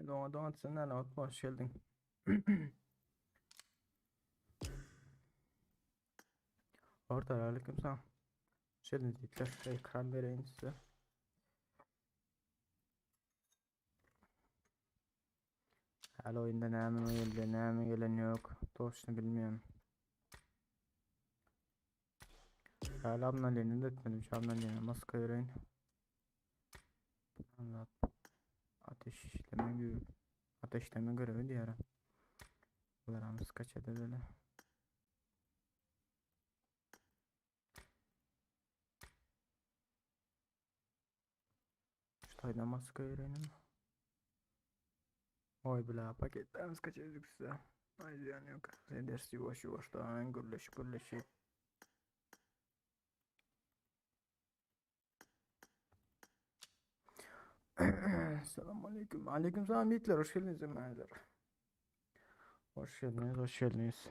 Doğa doğa sen nerede hoş geldin. Orada aleyküm selam. Hoş geldiniz yiğitler. Ekran vereyim size. Hal oyunda näme geldi, näme gelen yok. Doğrusunu bilmiyorum. Hala abnalini de etmedim. Şu abnalini maska vereyim. Anlat. Ateşleme gibi. Ateşleme görevi diğer. Bularımız kaç böyle. Şu tayda maska verelim. Oy bile paketlerimiz kaç edik size. Ay ziyan yok. Ders yuvaş yuvaşdan gürleşip gürleşip. Selamun aleyküm. Aleyküm selam yiğitler. Hoş geldiniz emeğler. Hoş geldiniz, hoş geldiniz.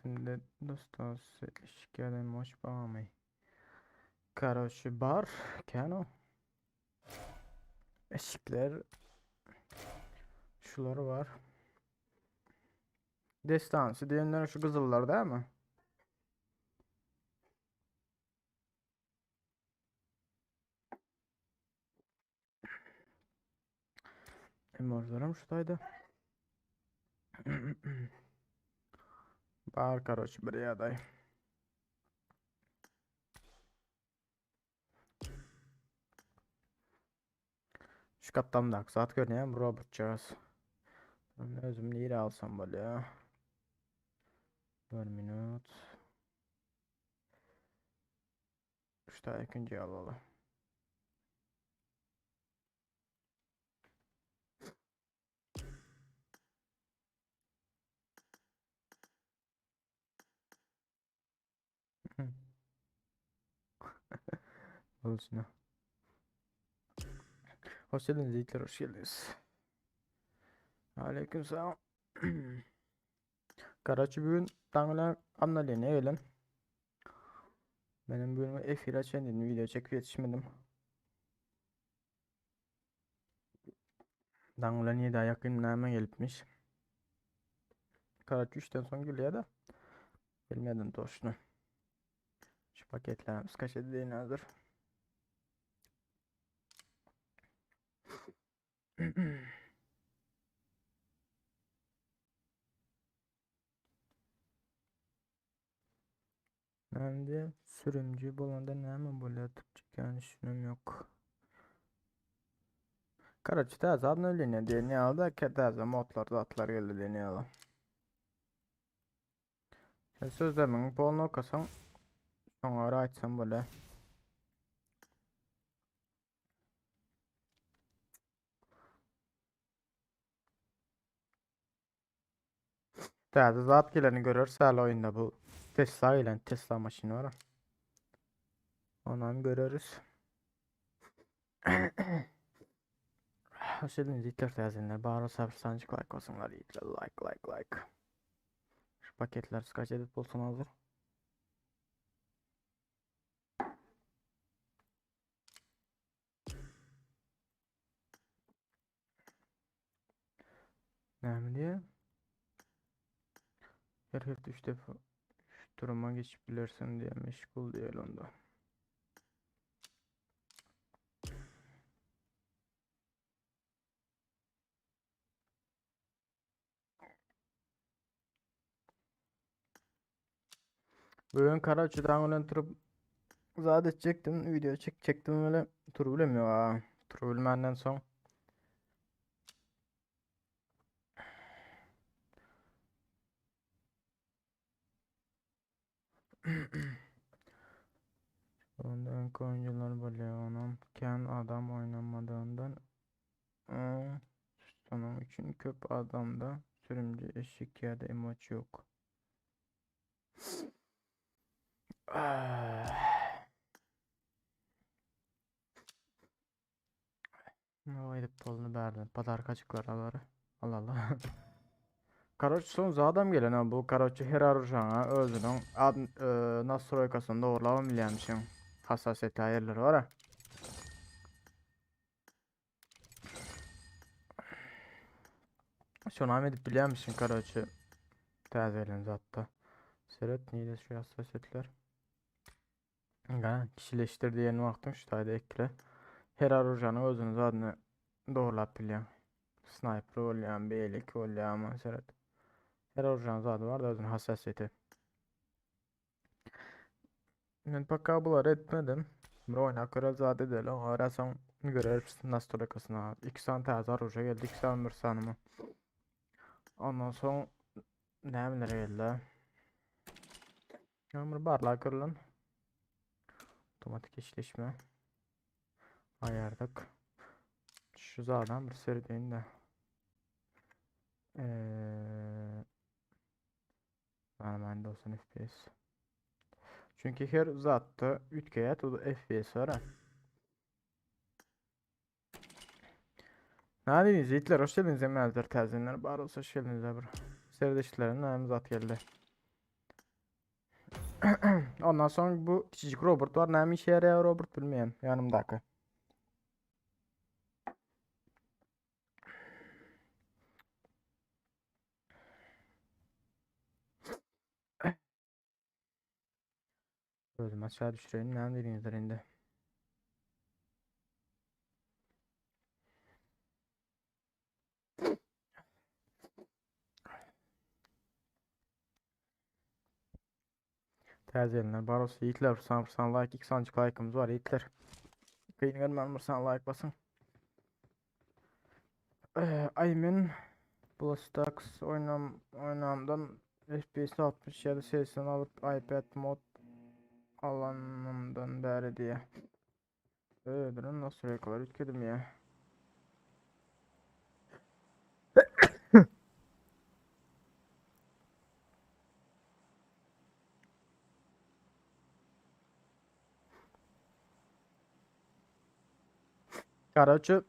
Şimdi dost işgelen hoş bağımay. Karoşi bar, kano. Eşikler. Şuları var. Destansı diyenler şu kızıllar değil mi? Emorlarım şuradaydı. Bar karoç bir aday. Şu kaptamda saat görünüyor robotçağız. Ben özüm neyini alsam böyle ya. Bir minut. Üç tane ikinci alalım. Olsun. Hoş geldiniz yiğitler, hoş geldiniz. Aleyküm selam. Karaçı bugün Tangla Amnali'ne gelen. Benim bugün F açan dedim video çekip yetişmedim. Dangla niye daha yakın name gelipmiş. Karaçı 3'ten son geliyor da. Bilmedim doğrusunu. Şu paketlerimiz kaç edildiğini hazır. Hem sürümcü bolanda näme bolýar Türkçe yani düşünüm yok. Karaçı täze obnovlение diýen ýaly täze modlar zatlar geldi diýen ýaly. Sen sözlerimin polny okasaň şoňa görä aýtsam bolýar. Täze zat geleni görürüz hala oyunda bu Tesla gelen Tesla maşını var. Ondan görürüz. Hoş geldiniz yiğitler täzeler. Bari sabırsancık like olsunlar yiğitler. Like like like. Şu paketler kaç edit olsun hazır. Näme diye? Her hafta 3 defa şu duruma geçip bilirsin diye meşgul değil onda. Bugün Karaçı'dan ölen turup zat edecektim. Video çekecektim öyle. Tur bilemiyor ha. Tur bilmenden son. Onda öňki oýunjylar bolýar, onam kän adam oýnamadygyndan şonuň üçin köp adamda sürümji eşik ýa-da emoç ýok. O edip boldy bärden podarkajyklar alar. Al al. Karoç son zadam gelen ha bu karoç her arujana özüniň ad e, nastroýkasyny dogurlabam bilýärmişiň. Hassasiýetli ýerleri bar ha. Şonam edip bilýärmişiň karoçe. Täze gelen zatda. Seret nirede şu hassasiýetler. Ga, kişileşdir diýen wagtyň şu taýda ekle. Her orujanyň özüniň zadyny dogurlap bilýäň. Snaýper bolýan, beýleki bolýan, aman seret. Her orujanyň zady bar da özüniň hassasiýeti. Men пока bulary etmedim. Bir oýnap görel zat edeli. Ora soň göreris nastroýkasyna. 2 sany täze oruja geldi, 2 sany bir sanymy. Ondan soň nämeler geldi? Ýagmur barlag görülen. Otomatik işleşme. Aýardyk. Şu zadan bir seredeyim de. Ee, Normal olsun FPS. Çünki her zatda üýtgeýär, o FPS var. Nädiniz ýigitler, hoş geldiniz emmäzler täzenler bar bolsa hoş geldiniz bir. Serdeşlerim näme zat geldi. Ondan soň bu kiçijik robot var. Näme işe ýaraýar robot bilmeýän ýanymdaky. Özüm aşağı düşüreyim. Näme diýdiňizler indi? Täze gelenler bar bolsa ýigitler bir sany bir sany like, iki sanjyk like'ımız var ýigitler. Kyn görmän bir sany like basın. Ee, ay men BlueStacks oýnam oýnamdan FPS 60 ýa-da 80 alyp iPad mod alanymdan bäri diýe. Öldürün nasıl rekolar üytgedim ya. Karaçı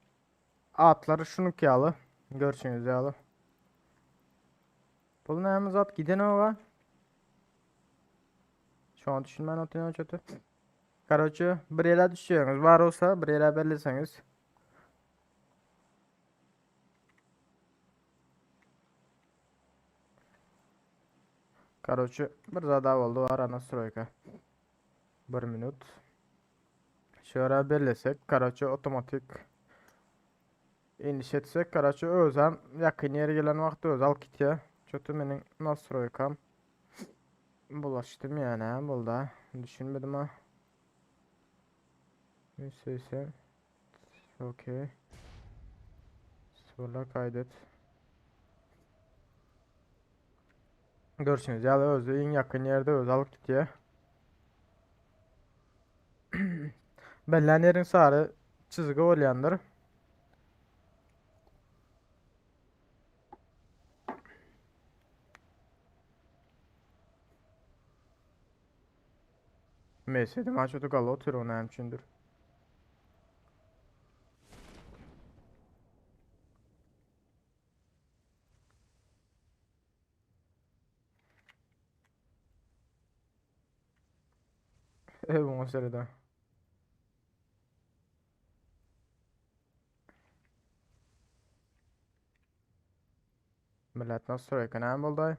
atları şunuk ýaly. Görşüňiz ýaly. Bu näme zat giden oga? Şu an düşünmän otyryn çöte. Karaçı bir ýere düşýäňiz bar bolsa bir ýere belleseňiz. Karaçı bir zat boldy bar ana stroýka. Bir minut. Şöyle bellesek, karaçı otomatik iniş etsek, karaçı özem yakın yere gelen wagtda özi alyp gitýär. Çöte meniň nastroýkam bulaşdym yani bolda. Düşünmedim ha. 180 Okey. Sıfırla kaydet. Görüşünüz ýaly özi iň ýakyn ýerde özi alyp gitýär. Bellän ýeriň sary çyzgy bolýandyr. Mesedi maçotu galy otyr o näme üçindir. E buňa serede. Millet nasıl soruyor näme boldy?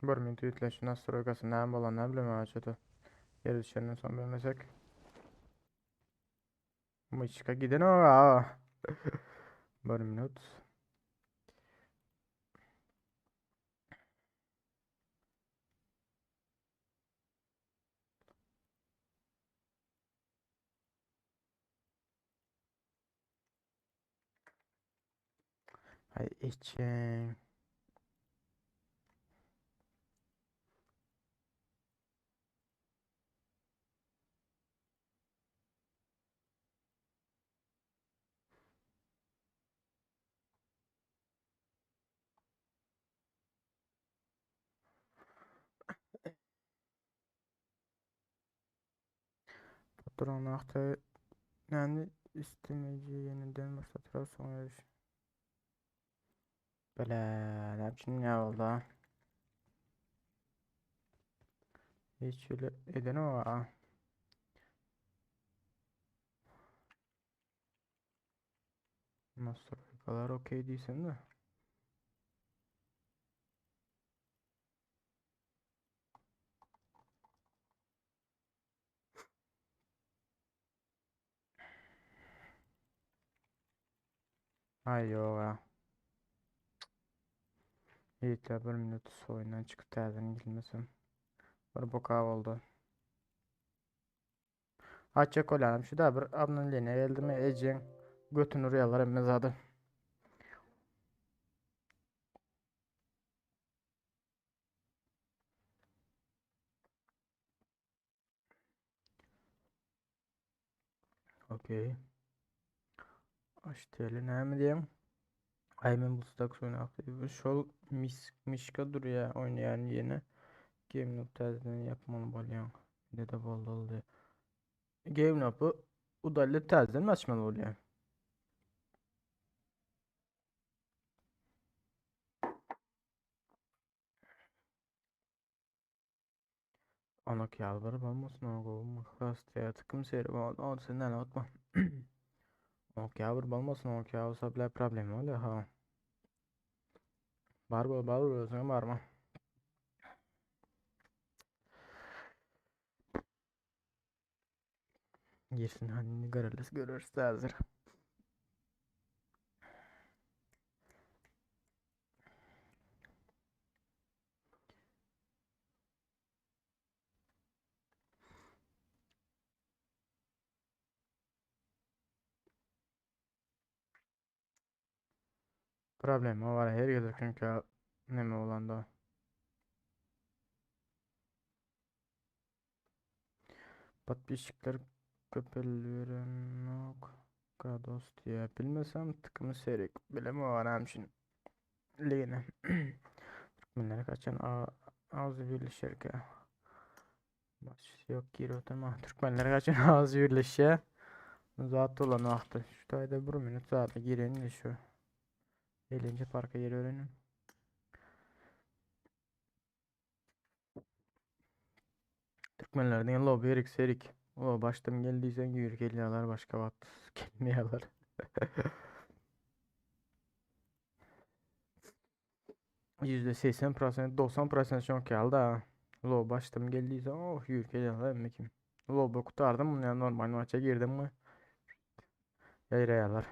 Bir minut ýitleşi nastroýkasy näme bolan näme bilemem açydy. Ýere düşenden soň bilmesek. Myçka giden o. Bir minut. Hay için. Duranakda yani istemeci yeniden başlatır sonra eriş. Böyle ne biçim ne oldu ha? Hiç öyle eden o ha. Nasıl kadar okey değilsin de. Ay yok ha. Hiç bir minut oyundan çıkıp təzədən girməsem. Bir boka oldu. Açacak olalım. Şu da bir aboneliğine geldi mi Ece'nin götünü rüyalar emmez adı. Okey. HTML näme diýen? Ay men bu stack oýnap şol mis mişka durýar oýnaýan ýene. Game Noob täzeden yapmaly bolýan. Ne de boldy oldy. Game Noob'u udalyp täzeden mi açmaly bolýar? Onak ýalbaryp almasyn o gowmy? Hastaya tıkım seri o senden atma. Ok ýalbaryp almasyn ok ýalsa bile problem bolýar ha. Bar bol bar bol özüňe barma. Girsin hani görürüz görürüz hazır. Problem o var her gezek çünkü neme bolanda. Podpisçikler köpelverenok kados diye bilmesem tıkımı serik bileme var hem şimdi. Ligine. Türkmenlere kaçan ağzı birleşir ki. Baş yok gir oturma. Türkmenlere kaçan ağzı birleşe. Zat olan vaxtı. Şu ayda bir minut zaten girin de şu. 50. parka yeri öğrenin. Türkmenlerden lobi erik serik. O baştan geldiysen yürü geliyorlar başka vakt gelmiyorlar. %80 90% şok geldi ha. Lo baştan geldiyse oh yürü geliyorlar emmi kim. Lobi kurtardım yani normal maça girdim mi? Yayrayalar.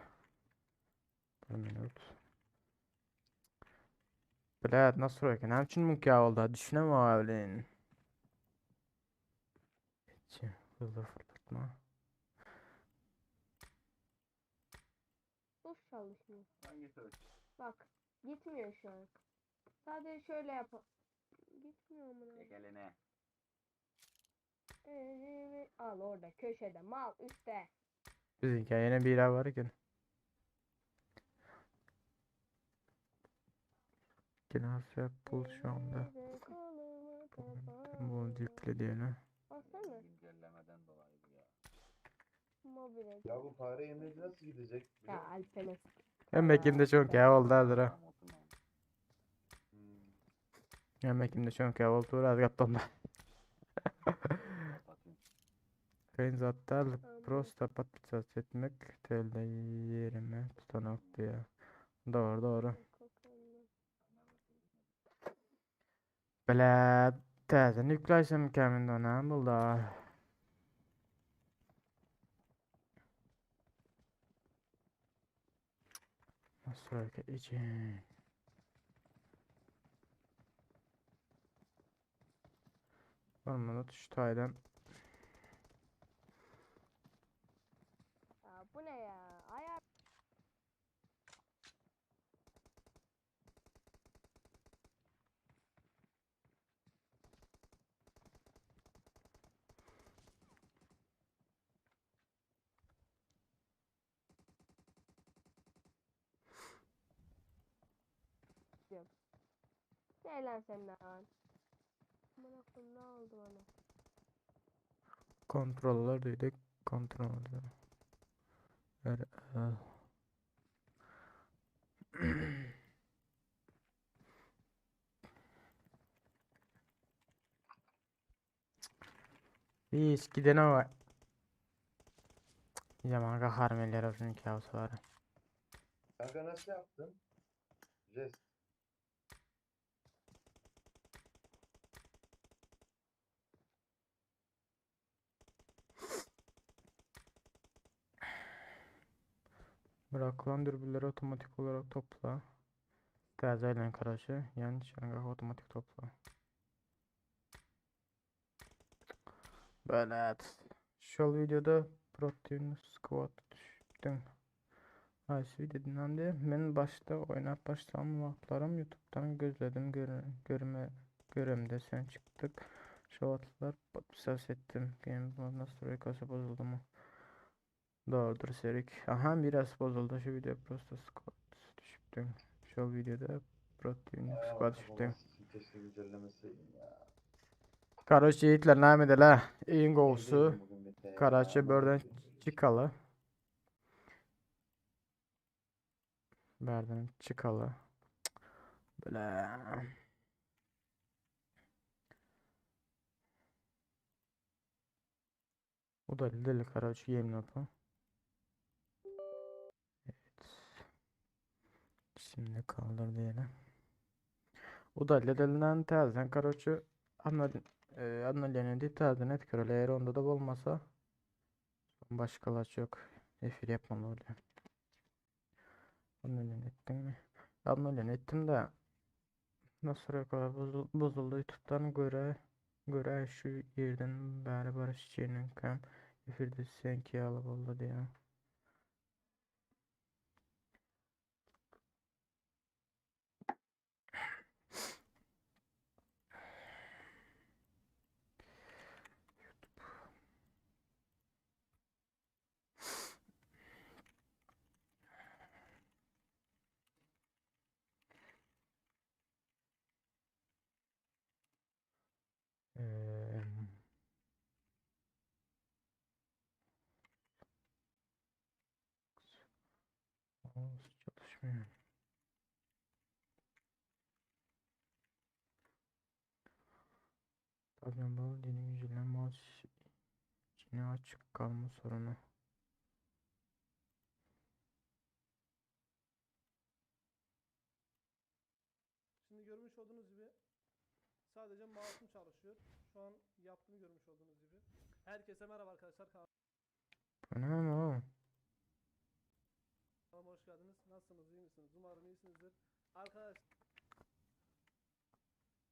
Bir minut. Bilet nasıl eken? Hem için mümkün oldu? Düşünem abi. Hızlı fırlatma. Sus çalışmıyor. Hangi söz? Bak gitmiyor şu an. Sadece şöyle yap. Gitmiyor amına. Çek elini. Elimi al orada köşede mal üstte. Bizimki yine bir var iken. Yine bul şu anda. Elimi kolumu Bu yükle diyene. Baksana. Güncellemeden dolayı bu ya. Mobile. Ya bu fare yemeci nasıl gidecek? Ya Alper'e. Hem kimde çok ya oldu hazır ha. Tamam oturma. Hmm. Hem kimde çok ya oldu az kaptan da. Kapatayım. Kayın Tamam. prosta подписаться etmek telde yerime tutanak diye. Doğru doğru. Belə təzə yüklərsəm kəmində nə buldu? Nasıl için? Bir minut şu taydan Ya bu ne ya? Ayar. Yok. Ne lan sen lan? Amına koyayım ne oldu bana? Kontroller dedik. Ctrl R L. Hiç gidene bak. Yaman gaharym gelýär şunuň kabuslara. Kanka nasıl yaptın? Jest. Bırakılan dürbünleri otomatik olarak topla. Täze gelen karaçy, ýani çaňňak otomatik topla. Belet. Şol videoda Protein Squad düşüpdüm. Haýsy videodandy? Men başda oýnap başlan wagtlarym YouTube'dan gözledim görme göremde sen çykdyk. Şo wagtlar podpisas etdim. Game nastroykasy bozuldymy? Doğrudur Serik. Aha biraz bozuldu şu video Prosto Squad düşüpdüm. Şol videoda Protein Ay Squad Allah düşüpdüm. kafamı sikeyim, Keşke güncellemeseydim ya. Karaçı yiğitler name edele. İn gowsy. Evdeydim bugün bir de ya. Karaçı Amına börden koyayım. çıkalı. Berden çıkalı. Böyle. O da deli Karaçı yemin yapı. Evet. Şimdi kaldır diyelim. O da delinden täzeden Karaçı Anladın täzeden etkiler. Eğer onda da olmasa başkalar çok efir yapmam oluyor. Anladın ettin mi? Anladın ettim de nasıl kadar bozuldu YouTube'dan göre göre şu yerden beri barış çiğinin kam efirde senki alıp oldu diye. Eee, çalışmıyor. Pardon, bu yeni güncelleme mouse içine açık kalma sorunu. Şimdi görmüş olduğunuz gibi sadece mouse'um çalışıyor. Şu an yaptığımı görmüş olduğunuz gibi. Herkese merhaba arkadaşlar. Bu ne oğlum? Kanalıma hoş geldiniz. Nasılsınız? iyi misiniz? Umarım iyisinizdir. Arkadaş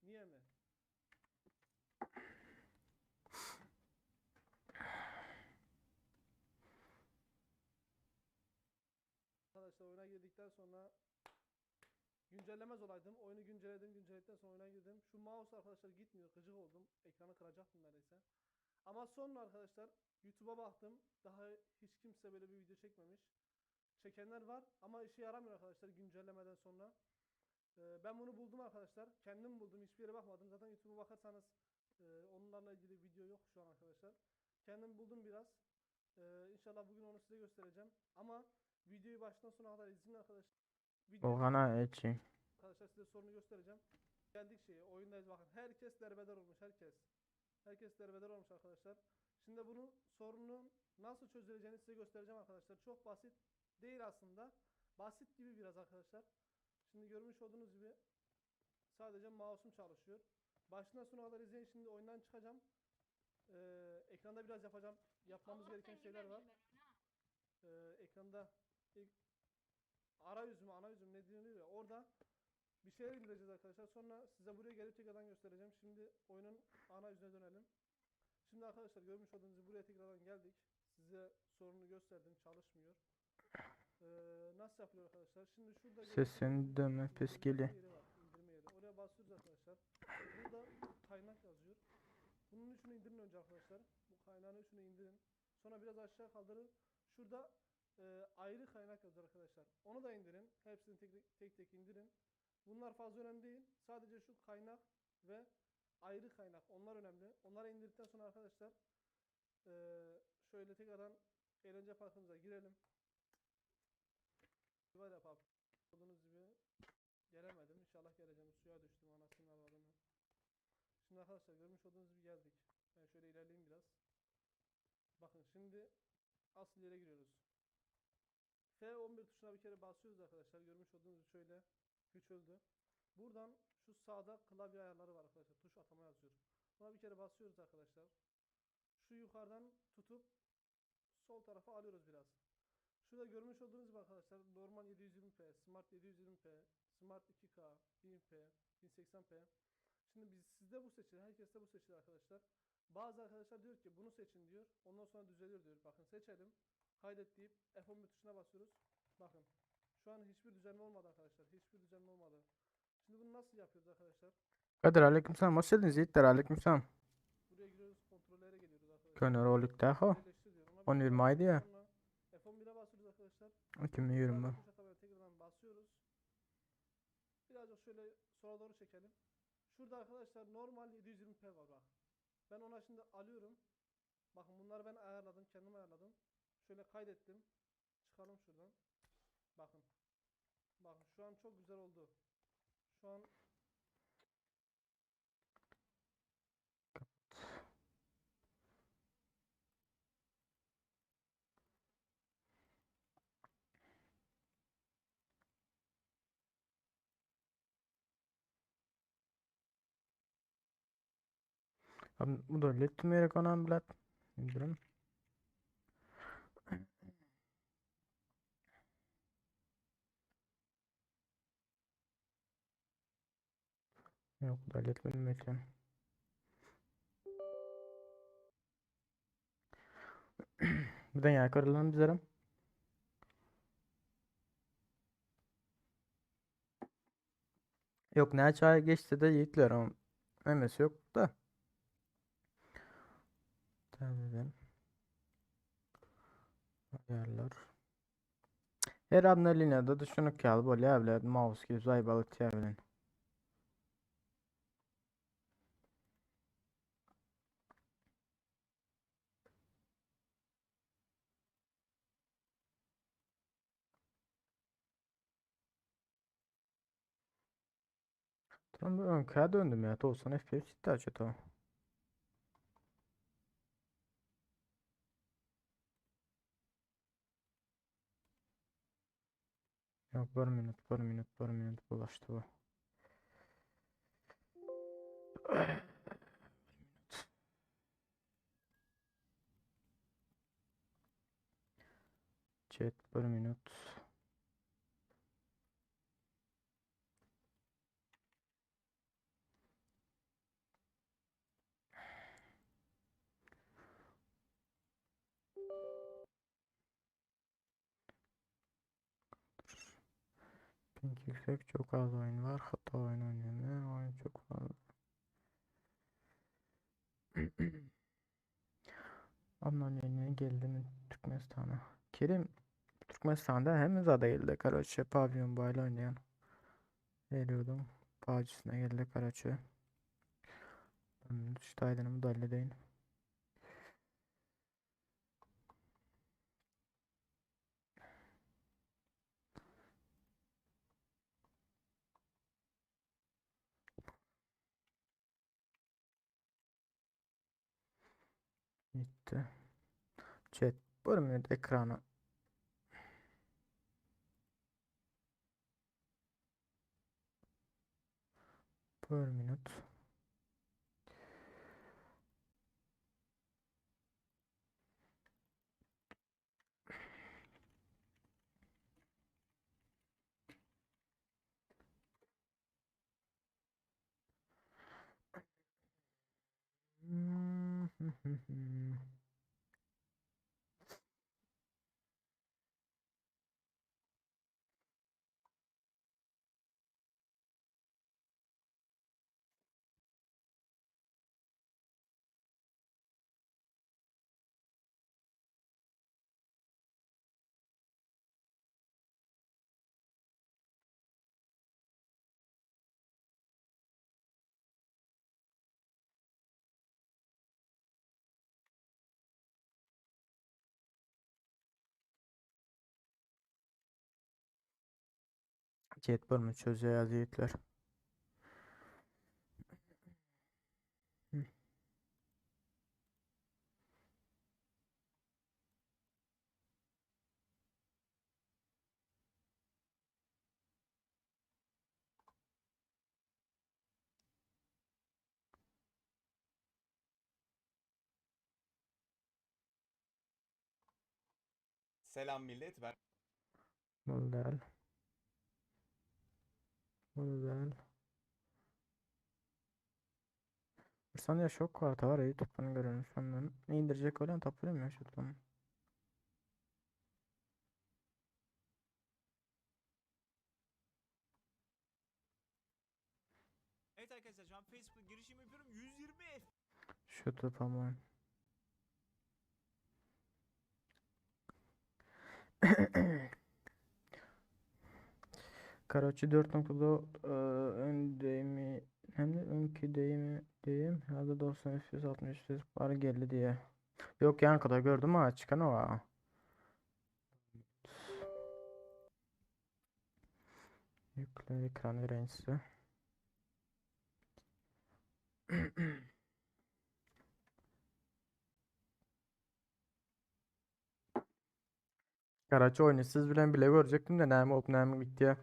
Niye mi? Arkadaşlar oyuna girdikten sonra güncellemez olaydım. Oyunu güncelledim. Güncelledikten sonra oyuna girdim. Şu mouse arkadaşlar gitmiyor. Gıcık oldum. Ekranı kıracaktım neredeyse. Ama sonra arkadaşlar YouTube'a baktım. Daha hiç kimse böyle bir video çekmemiş. Çekenler var ama işe yaramıyor arkadaşlar güncellemeden sonra. Ben bunu buldum arkadaşlar. Kendim buldum. Hiçbir yere bakmadım. Zaten YouTube'a bakarsanız onlarla ilgili video yok şu an arkadaşlar. Kendim buldum biraz. İnşallah bugün onu size göstereceğim. Ama videoyu baştan sona kadar izleyin arkadaşlar. Videoyu Oğana etçi. Arkadaşlar size sorunu göstereceğim. Geldik şeye, oyundayız bakın. Herkes derbeder olmuş, herkes. Herkes derbeder olmuş arkadaşlar. Şimdi bunu sorunun nasıl çözüleceğini size göstereceğim arkadaşlar. Çok basit değil aslında. Basit gibi biraz arkadaşlar. Şimdi görmüş olduğunuz gibi sadece mouse'um çalışıyor. Başından sona kadar izleyin. Şimdi oyundan çıkacağım. Ekranda biraz yapacağım. Yapmamız gereken şeyler var. Ekranda ilk arayüz mü, ana yüzü mü ne deniliyor ya, orada bir şeyler indireceğiz arkadaşlar. Sonra size buraya gelip tekrardan göstereceğim. Şimdi oyunun ana yüzüne dönelim. Şimdi arkadaşlar görmüş olduğunuz gibi buraya tekrardan geldik. Size sorunu gösterdim. Çalışmıyor. Nasıl yapılıyor arkadaşlar? Şimdi şurada görmüş Sesin olduğunuz dönme indirme peskeli. yeri var, indirme yeri. Oraya basıyoruz arkadaşlar. Burada kaynak yazıyor. Bunun üçünü indirin önce arkadaşlar. Bu kaynağın üçünü indirin. Sonra biraz aşağı kaldırın. Şurada ayrı kaynak yazıyor arkadaşlar. Onu da indirin. Hepsini tek tek, tek tek indirin. Bunlar fazla önemli değil. Sadece şu kaynak ve ayrı kaynak. Onlar önemli. Onları indirdikten sonra arkadaşlar Şöyle tekrardan eğlence parkımıza girelim. Var ya PUBG. Olduğunuz gibi gelemedim. İnşallah geleceğim. Suya düştüm anasını avradını. Şimdi arkadaşlar görmüş olduğunuz gibi geldik. Ben şöyle ilerleyeyim biraz. Bakın şimdi asıl yere giriyoruz. F11 tuşuna bir kere basıyoruz arkadaşlar. Görmüş olduğunuz gibi şöyle küçüldü. Buradan şu sağda klavye ayarları var arkadaşlar. Tuş atama yazıyor. Buna bir kere basıyoruz arkadaşlar. Şu yukarıdan tutup sol tarafa alıyoruz biraz. Şurada görmüş olduğunuz gibi arkadaşlar normal 720p, Smart 720p, Smart 2K, 1000p, 1080p. Şimdi biz sizde bu seçili, herkeste bu seçili arkadaşlar. Bazı arkadaşlar diyor ki bunu seçin diyor. Ondan sonra düzeliyor diyor. Bakın seçelim. Kaydet deyip F11 tuşuna basıyoruz. Bakın şu an hiçbir düzenleme olmadı arkadaşlar. Hiçbir düzenleme olmadı. Şimdi bunu nasıl yapıyoruz arkadaşlar? Kadir aleykümselam. Hoş geldiniz yiğitler aleykümselam. Buraya giriyoruz, kontrollere geliyoruz arkadaşlar. Köne rolikte ho. Birleştir diyor. Ona bir 11 kere May'dı ya. Sonra F11'e basıyoruz arkadaşlar. 2020. Klavye tuş atamaya tekrardan basıyoruz. Birazcık şöyle sola doğru çekelim. Şurada arkadaşlar normal 720p var bak. Ben ona şimdi alıyorum. Bakın bunları ben ayarladım. Kendim ayarladım. Şöyle kaydettim. Çıkalım şuradan. Bakın. Bakın şu an çok güzel oldu. Şu an Abi bu da letmeyerek onan bilet. Bildirim. Yok da letmedim. Bir de ýa görülen bizlerim. Yok ne çay geçti de yiğitler ama memesi yok da. Tabii. Ayarlar. Her abne da şunu kal bolýar bilen mouse gibi zaybalyk bilen. Tamam bu öňkä döndüm ya. 90 FPS gitti acaba. Yok 1 minut 1 minut 1 minut bulaştı bu. Chat 1 minut. Ping yüksek çok az oyun var. Hata oyun oynayamıyor. Oyun çok fazla. Abone geldi mi Türkmenistan'a? Kerim Türkmenistan'da hem zada geldi. Karaçı pavyon bayla oynayan. Veriyordum. Pavcısına geldi Karaçı. Şu aydını müdahale edeyim. Gitti. Chat 1 minut ekrana. 1 minut. Jet bölümini çözýär ýigitler. Selam millet ben Bu däl. Bu däl. Bir saniye şok kartı var ya YouTube'dan görelim şundan. İndirecek olan tapılayım ya şuradan. Evet arkadaşlar şu an Facebook'a girişim yapıyorum. 120 Şu tapamam. Karaçi 4.4 ön deyimi hem de önkü deyimi diyeyim ya da 90 FPS 60 FPS var geldi diye. Yok yankıda gördüm ha çıkan o ha. Yükle ekran vereyim size. Karaçi oyunu siz bilen bile görecektim de näme bolup näme gitdi.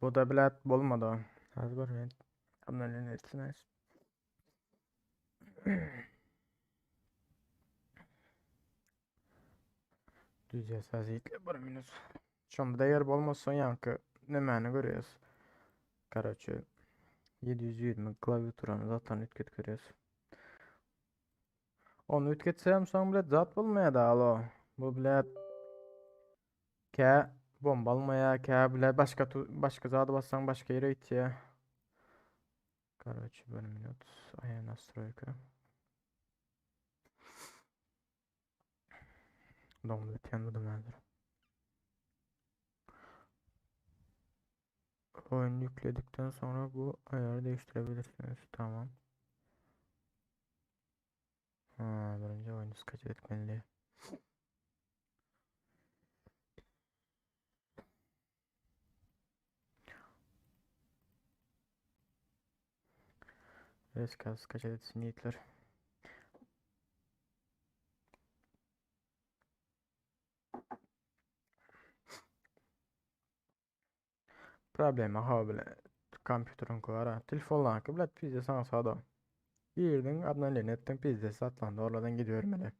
Bu da bilet bolmady. Az görmeyin. Abone etsiniz. Düzce yiğitler bir minut. Şonda da yer bolmasa yankı nemäni görüyoruz. Karaçi 720 klaviaturanı zaten ütket görüyoruz. Onu ütketsem soň bilet zat bolmaýar da alo. Bu bilet kä bomba almaýar, kä bile başga başga zady bassaň başga ýere gitýär. Karaçi bir minut. Aya nastroyka. Doňdy bitýän bu da mädir. Oyunu yükledikten sonra bu ayarı değiştirebilirsiniz. Tamam. Ha, birinci oyunu skaç etmeli. Reska skaç etsin yiğitler. Problema ha bile kompýuteriň var. Telefonlarky bile pizde sana sada. Girdin aboneliğini ettin pizde satlandı. Oradan gidiyorum hele.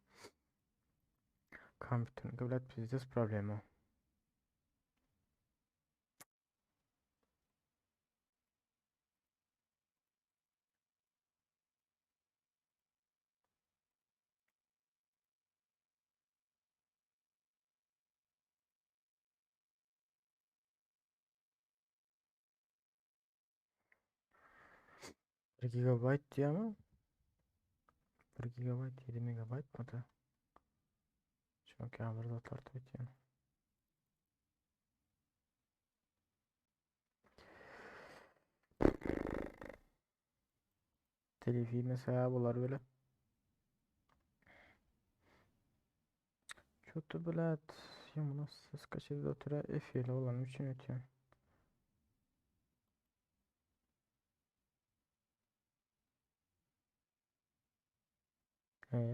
Kompýuteriň bile pizde problema. 1 GB diyor ama 1 GB 7 MB mı da? Çok yağmur da tartı bitiyor. Telifi mesela bular böyle. Kötü bilet. Ya bu nasıl ses kaçırdı otura F ile olan için ötüyor.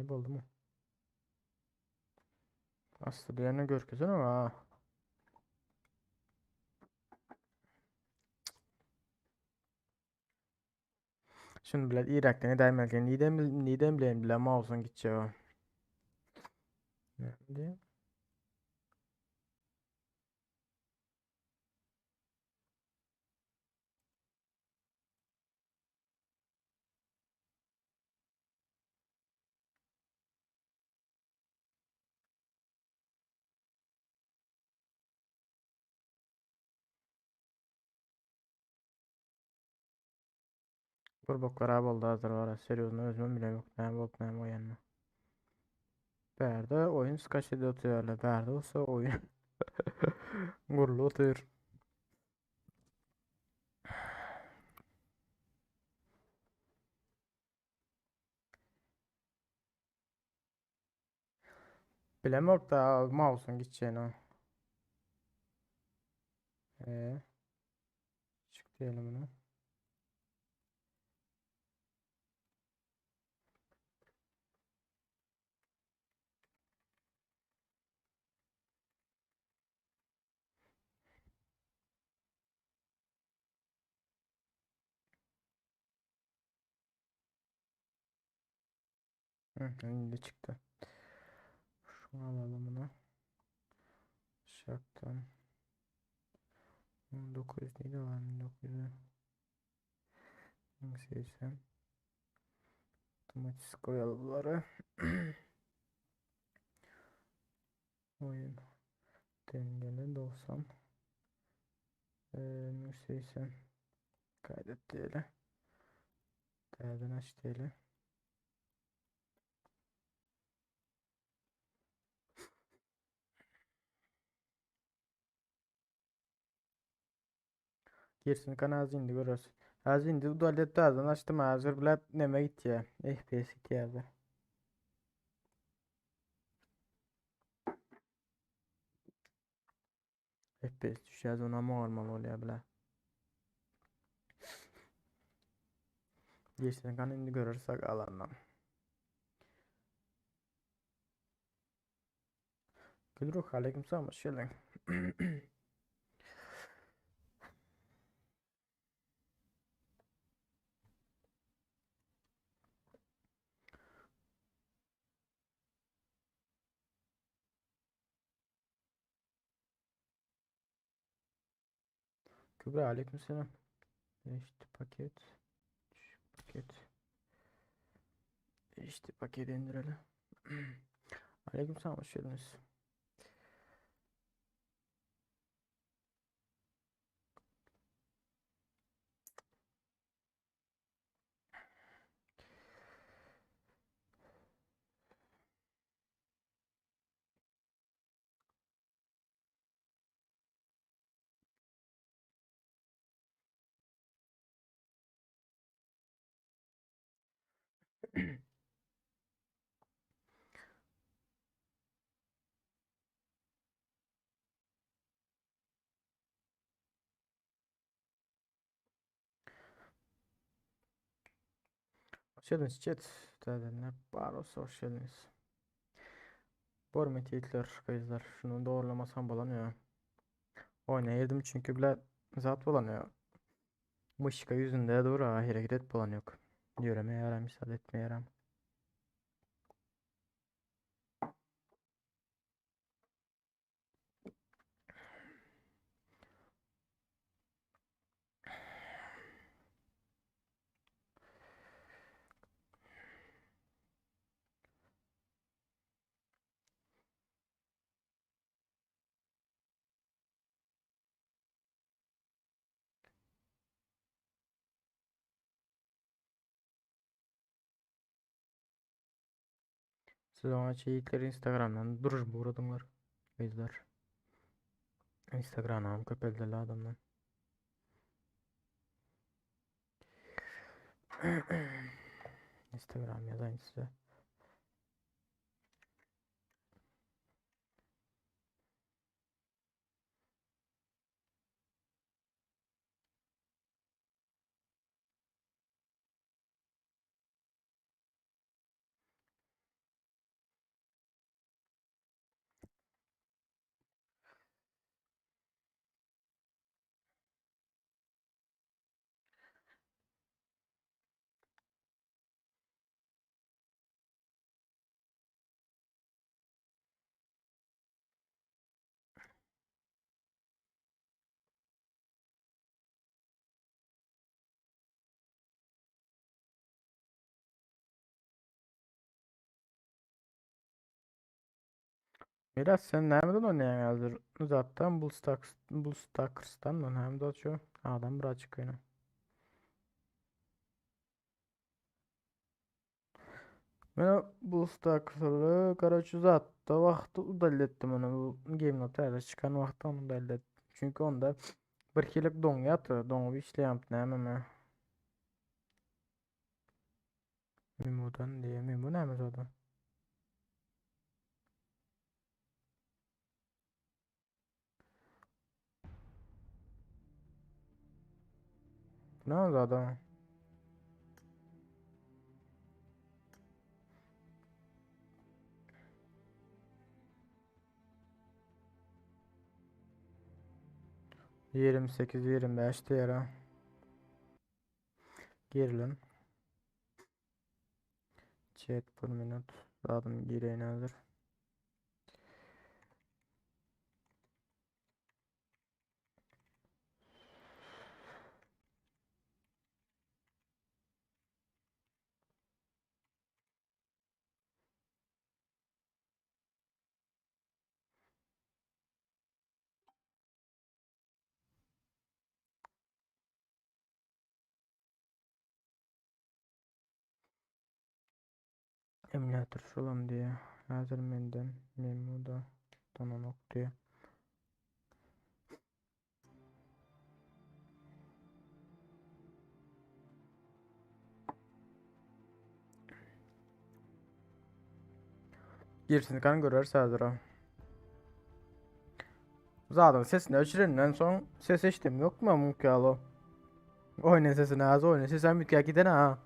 Boldu mu? Aslı diýene görkezene ama. Şunu bile Irak'ta ne daymelken neden neden bilen bile mouse'un gideceği o. Ne diyor? Bir boklar boldy hazır var. Seriozno özüm bile yok. Ne bok ne o yanına. Bärde oyun skaç edip oturuyorlar. Bärde olsa oyun gurulu oturuyor. Bilemok da mouse'un gideceğini. Ee, çık diyelim bunu. Hı, şimdi çıktı. Şunu alalım bunu. Şarktan. 1900 neydi var 1900 80 Otomatik koyalım bunları. Oyun dengeli 90 80 kaydet diyelim. Değerden aç diyelim. Girsin kan az indi görürüz. Az indi udalet azdan açtım hazır bile neme gitti ya. FPS gitti ya. FPS düşeceğiz ona normal oluyor bile. Girsin kan indi görürsek alandan. Gülruh aleykümselam hoş geldin. Kübra aleykümselam. İşte paket. Şu paket. İşte paketi indirelim. Aleykümselam hoş geldiniz. Hoş geldiniz chat. Täzelenler bar olsa hoş geldiniz. Bormet yiğitler, kızlar. Şunu doğrulamasam bolanıyor. Oynayırdım çünkü bile zat bolanıyor. Mışka yüzünde doğru hareket et bolan yok. Yürüme yaram, müsaade etme yaram. Siz ona yiğitleri Instagram'dan duruş buğradımlar. Kızlar. Instagram'dan köpeldiler adamlar. Instagram yazayım size. Miras sen nereden oynayan hazır? Uzaktan BlueStacks, BlueStacks'tan mı? Hem de açıyor. Adam bırak çıkıyor. Men BlueStacks'ı короче uzatdı. Vaqtı udalletdim onu. Bu Game Note çıkan vaqtı onu udalletdim. Çünkü onda bir kilik don yatı. Donu bir işleyemdi. Näme mi? Mimo'dan diye. Mimo näme zaten? Ne zada? 28 25 diýere. Girilen. Chat bir minut. Zadym gireýin hazır. Emulator şulam diýe. Häzir menden memuda donanok diýe. Girsin kan görer häzir o. Zaten sesini öçürenden soň ses eşidim yok mu mümkün alo. Oyunun sesini az oyunun sesi hem giden ha.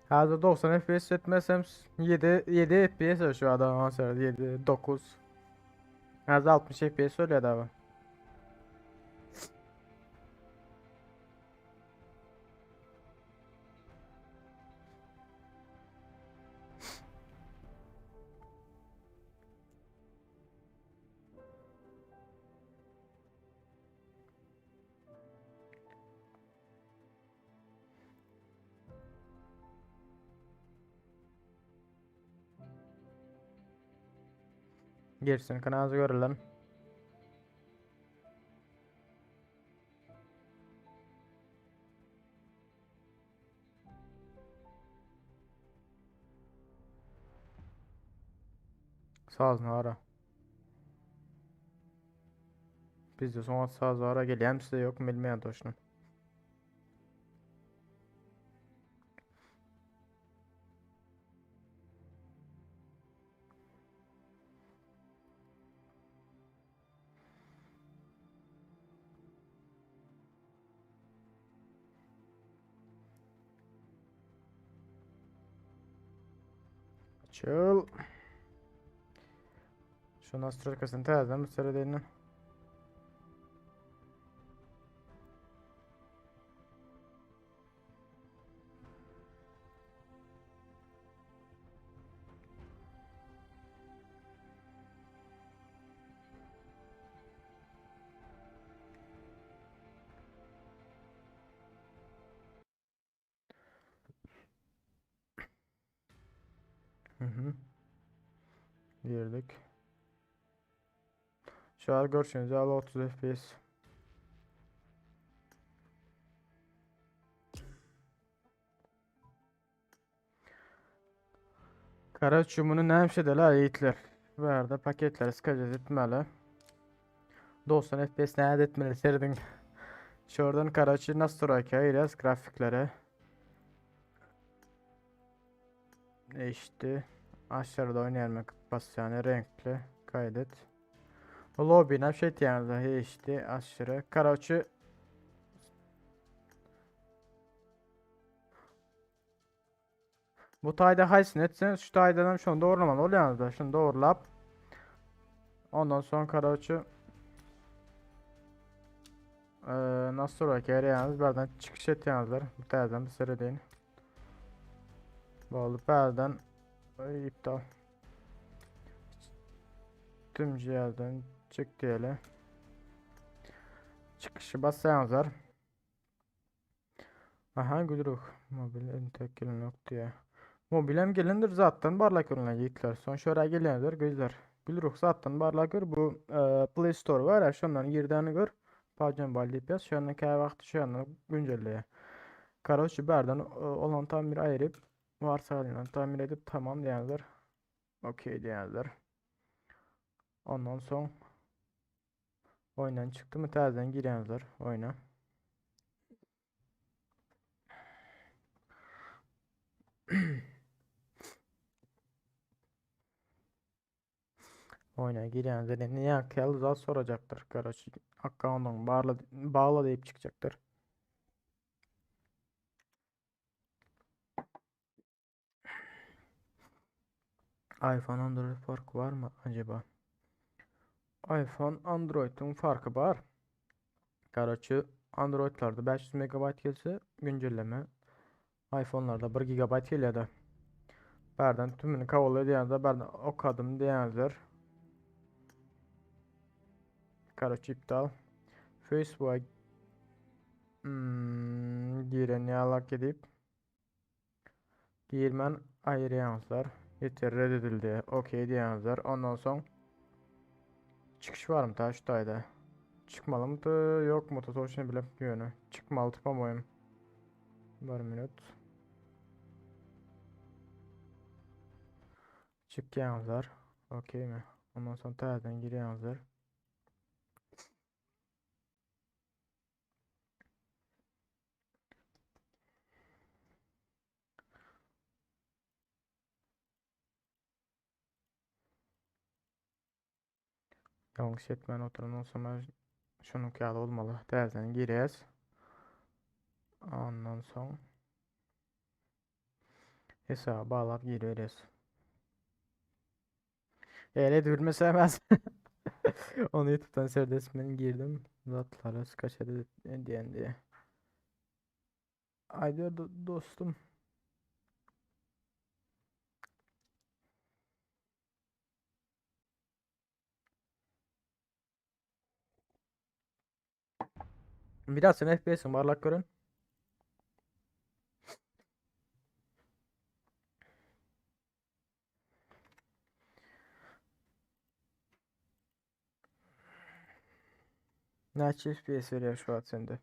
Hazır 90 FPS etmesem 7 7 FPS şu adam 7 9. Hazır 60 FPS öyle adam. Girsin kanalı görelim. Saz ara. Bizde son saz ara gelýär size yok bilmeýän toşnu. Açıl. Şu nastroykasını täzeden bir seredeýin. Hı hı. Girdik. Şu an görüşünüz ýaly 30 FPS. Karaçı bunu näme şedeler yiğitler. Bu arada paketleri sıkacağız etmeli. 90 FPS ne etmeli serdin. Şuradan Karaçı nasıl duraka biraz grafiklere. İşte aşağıda oynayalım bas yani renkli kaydet. Lobby'ne şey diýýärler işte aşırı. Karaçı Bu tayda haýsyny etseňiz şu taydadan şunu doğrulamaly bolýaňyz Şunu doğrulap ondan sonra karaçı nasıl olarak gereýäňiz birden çıkış etýäňizler. Bu täzeden bir seredeýin. Boldy bärden iptal. Tüm cihazdan çık diýeli. Çıkışı bassaňyzlar. Aha Gülruh. Mobil entek gelen yok diye. Mobilem gelendir zaten barlak görünen yiğitler. Son şöyle gelendir gözler. Gülruh zaten barlak gör. Bu Play Store var ya şundan girdiğini gör. Pardon bal yaz. Şu an vakti şu an güncelleye. Karaçı berden olan tamir ayırıp varsa halinden tamir edip tamam diyenler. Okey diyenler. Ondan son oyundan çıktı mı terden girenler oyuna. Oýna girýäňizde ne ýaňky zat sorajakdyr. Karoçi, akkauntyňy barla, bagla diýip çykjakdyr. iPhone Android farky barmy acaba? iPhone Android'in farky bar. Karoçi, Android'larda 500 MB gelse güncelleme iPhone'larda 1 GB gelýär-de. Bärden tümünü kabul edýänizde bärden okadym diýýänizler. Karoçi iptal. Facebook'a giren ýalak edip girmän aýyrýaňyzlar. Yeter reddedildi. Okey diýýäňizler. Ondan soň çykyş barmy ta şu taýda? Çykmalymydy, ýokmudy toçny bilip ýöne. Çykmaly po-moýem. Bir minut. Çykýaňyzlar. Okey mi? Ondan soň täzeden girýäňizler. Ýalňyş etmän oturan bolsam şunuňky ýaly bolmaly. Täzeden girýäs. Ondan soň hesaba baglap giriberýäs. Eğer edilmese hemen onu YouTube'dan seyredesim ben girdim. Zatlara kaç diyen diye. Aydır dostum. Biraz sen FPS'in varlak görün. Näçe FPS veriyor şu an sende?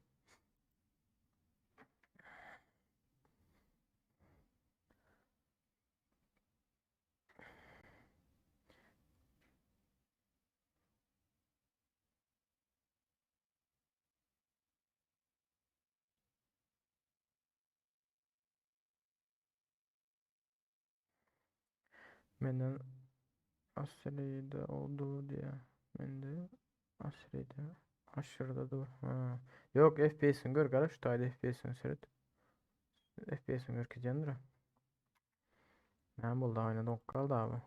Menden Asryda oldu diye. Mende Asryda aşırıda dur. Ha. Yok FPS'in gör gara şu taýda FPS'in seret. FPS'in görkezýändir. Näme boldy aýna doňup galdy abi.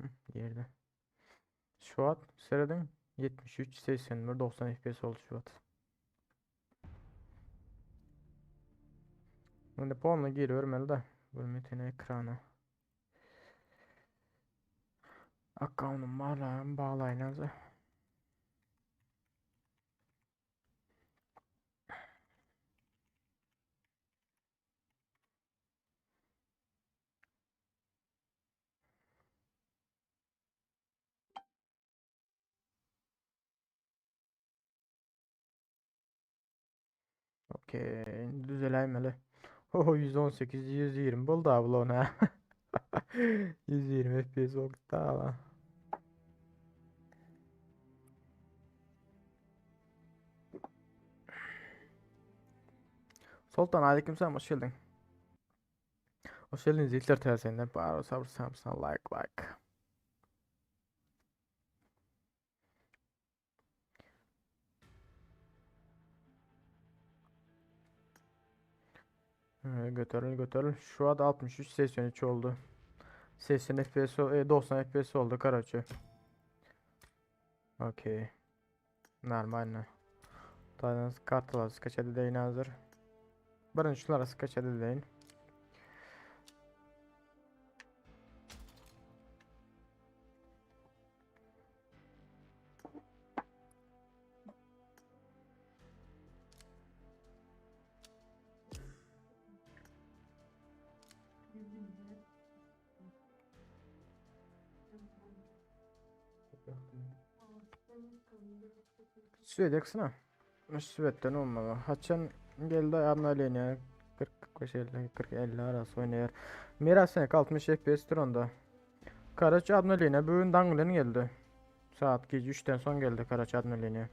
Hı, girdi. Şu wagt serediň 73 81 90 FPS oldu şu wagt. Indi polny giribermeli de. Bir metine ekrana. Akkauntym barlaýyn, baglaýyn azı. Okey, indi düzeläýmeli. Oho, 118, 120 boldy abla ona. 120 FPS boldy abla. Sultan aleykümselam hoş geldin. Hoş geldiniz ilkler täsende. Bar sabır samsan like like. Götürül götürül. Şu an 63 83 oldu. 80 FPS 90 FPS oldu karaçı. Okey. Normalno. Taýdan kartalar skaçat edeýin hazır. Birinji şulara skaçat edeýin. Süýedeksine. Süýetden olmaly. Haçan geldi obnovleniýe 40 45 50 40 50 arasy oýnaýar. Miras seňki 60 FPS duranda. Karaç obnovleniýe bu gün daň bilen geldi. Saat gije 3-den soň geldi Karaç obnovleniýe.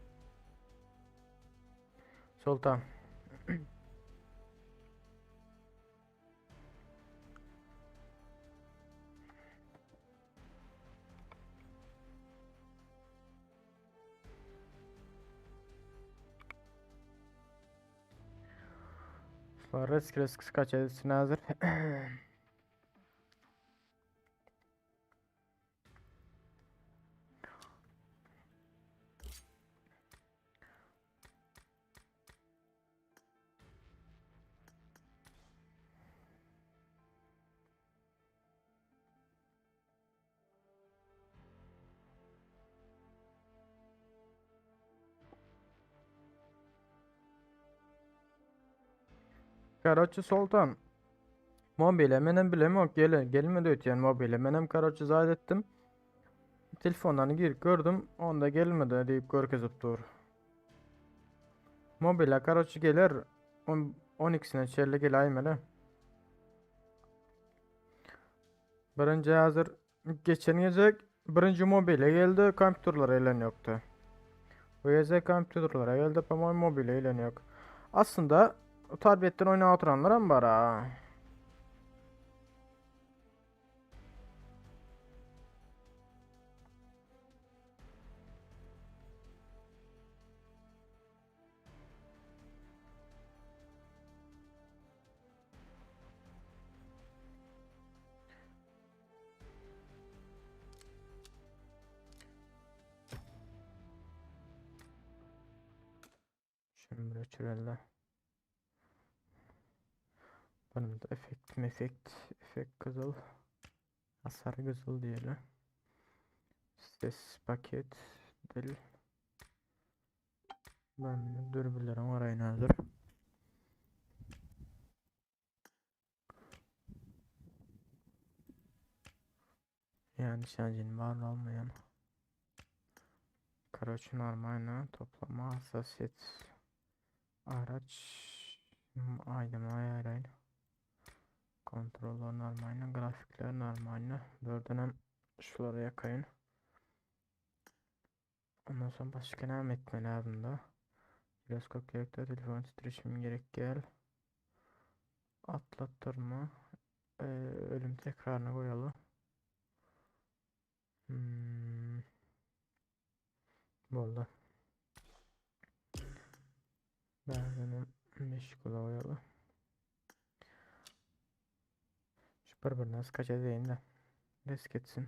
Sultan. Şular risk risk skaç edilsin hazır. Karoçi Soltan. Mobile menem bilemok gele gelmedi ötýän mobile menem karoçi zat etdim. Telefondan girip gördüm onda gelmedi diýip görkezip dur. Mobile karoçi geler 12-sine çenli geläýmeli. Birinji hazır geçen gezek birinji mobile geldi, kompýuterlere elen ýokdy. Bu gezek kompýuterlere geldi, po-moýemu mobile elen ýok. Aslynda tabletden oýnap oturanlar hem bar ha. Şimdi öçüreli. Benim de efekt mefekt efekt kızıl hasar kızıl diyelim. Ses paket dil. Ben dürbülerim arayın hazır. Yani şarjın var olmayan. Karaçın armayla toplama hassasiyet araç aydın ayarlayın. Kontroller normalde, grafikler normalde. Dördünem şulara yakayın. Ondan sonra başka ne etme lazım da. Jiroskop gerekli, telefon titreşimi gerek gel. Atlattırma. Ölüm tekrarını koyalım. Boldy. Bärdenem 5 kilo koýaly. Şu bir-birine skaç edeýin de. Risk etsin.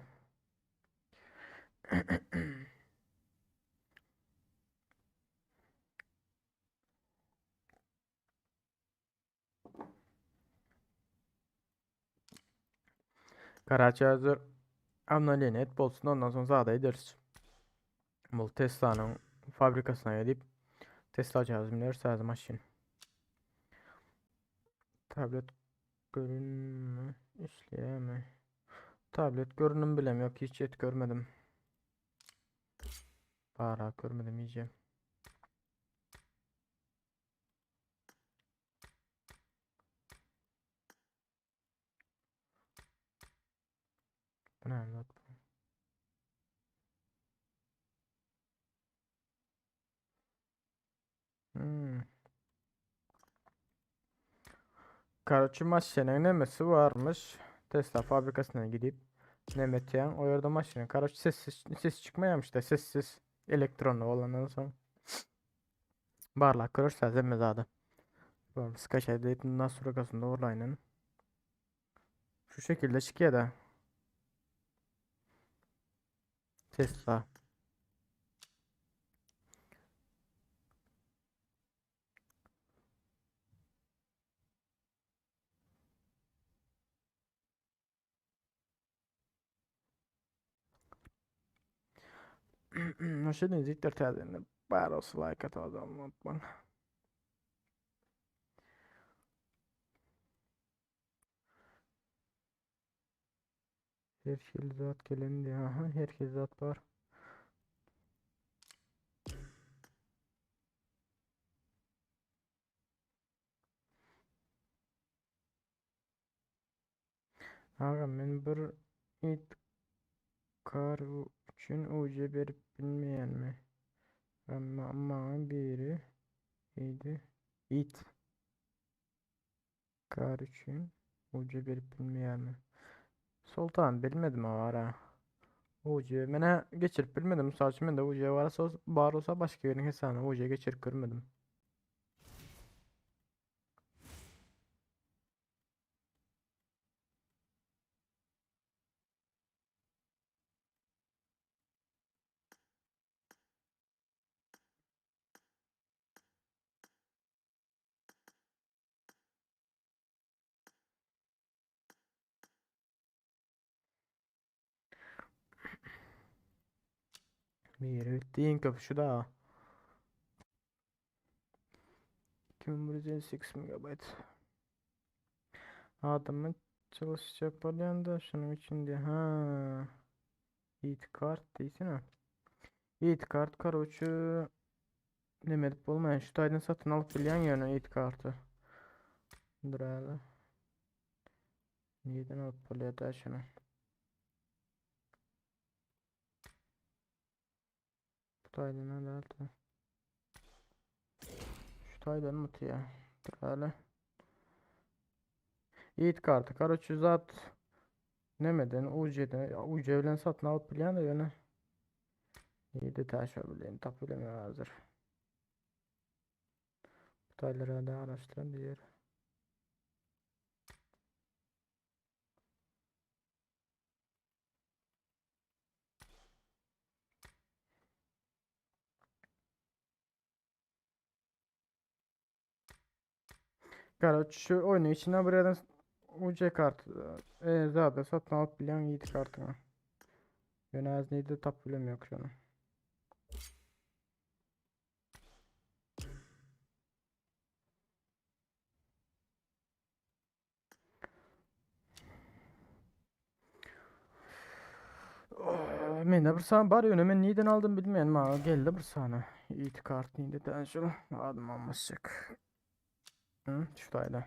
Karaçi hazır obnovleniýe et bolsun ondan soň zada ederis. Bu Tesla'nyň fabrikasyna gidip Tesla jihaz bineris täze maşyn. Tablet görünme işleýärmi? Tablet görünüm bilem yok hiç et görmedim. Bara görmedim iyice. Bu ne lan? Karoçi maşynyň nemesi varmış. Tesla fabrikasına gidip nemetýän o ýerde maşynyň karoçi sessiz ses çykmaýarmyş da sessiz elektronly bolandan soň barlap görürse hemme zady. Skaç edip nastroykasynda orlaýyn. Şu şekilde çykýar da. Tesla. Şeýle jikler täzelenip bar olsa like atmagy unutmaň. Her hili zat gelen diýýär. Aha, her hili zat bar. Agam men bir it kar üçin UC berip bilmeýänmi? Amma maňa biri idi it kar üçin UC berip bilmeýärmi? Soltan bilmedim awara. UC menä geçirip bilmedim. Mysal üçin mende UC bar bolsa başga biriniň hesabyna UC geçirip görmedim. Biri bitdi iň köp şu da. 2158 megabayt. Adamın çalışacak bolýan da şunuň üçin diýe. Ha. It kart diýsene. It kart karoçe neme edip bolmaýan şu taýdan satyn alyp bilýän ýöne it karty. Dur häli. Nireden alyp bolýar da şuny? Bu taýdan aldy. Şu taýdan mı ya? Dur häli. It karty karoçe zat nemeden UC'den UC bilen satyn alyp bilýän de ýöne. Nirede taşa bilen tap bilemem hazır. Bu taýlara da araştıran bir yer. Karoç şu oyunu içinden bir yerden UC kart zaten satın alıp bilen yiğit kartını. Ben az neydi tap bilemiyorum şunu. Oh, men de bir sany bar ýöne men nirden aldym bilmeýän maňa geldi bir sany. It kart nirden şu adım almaşjak. Hı, şu taýda.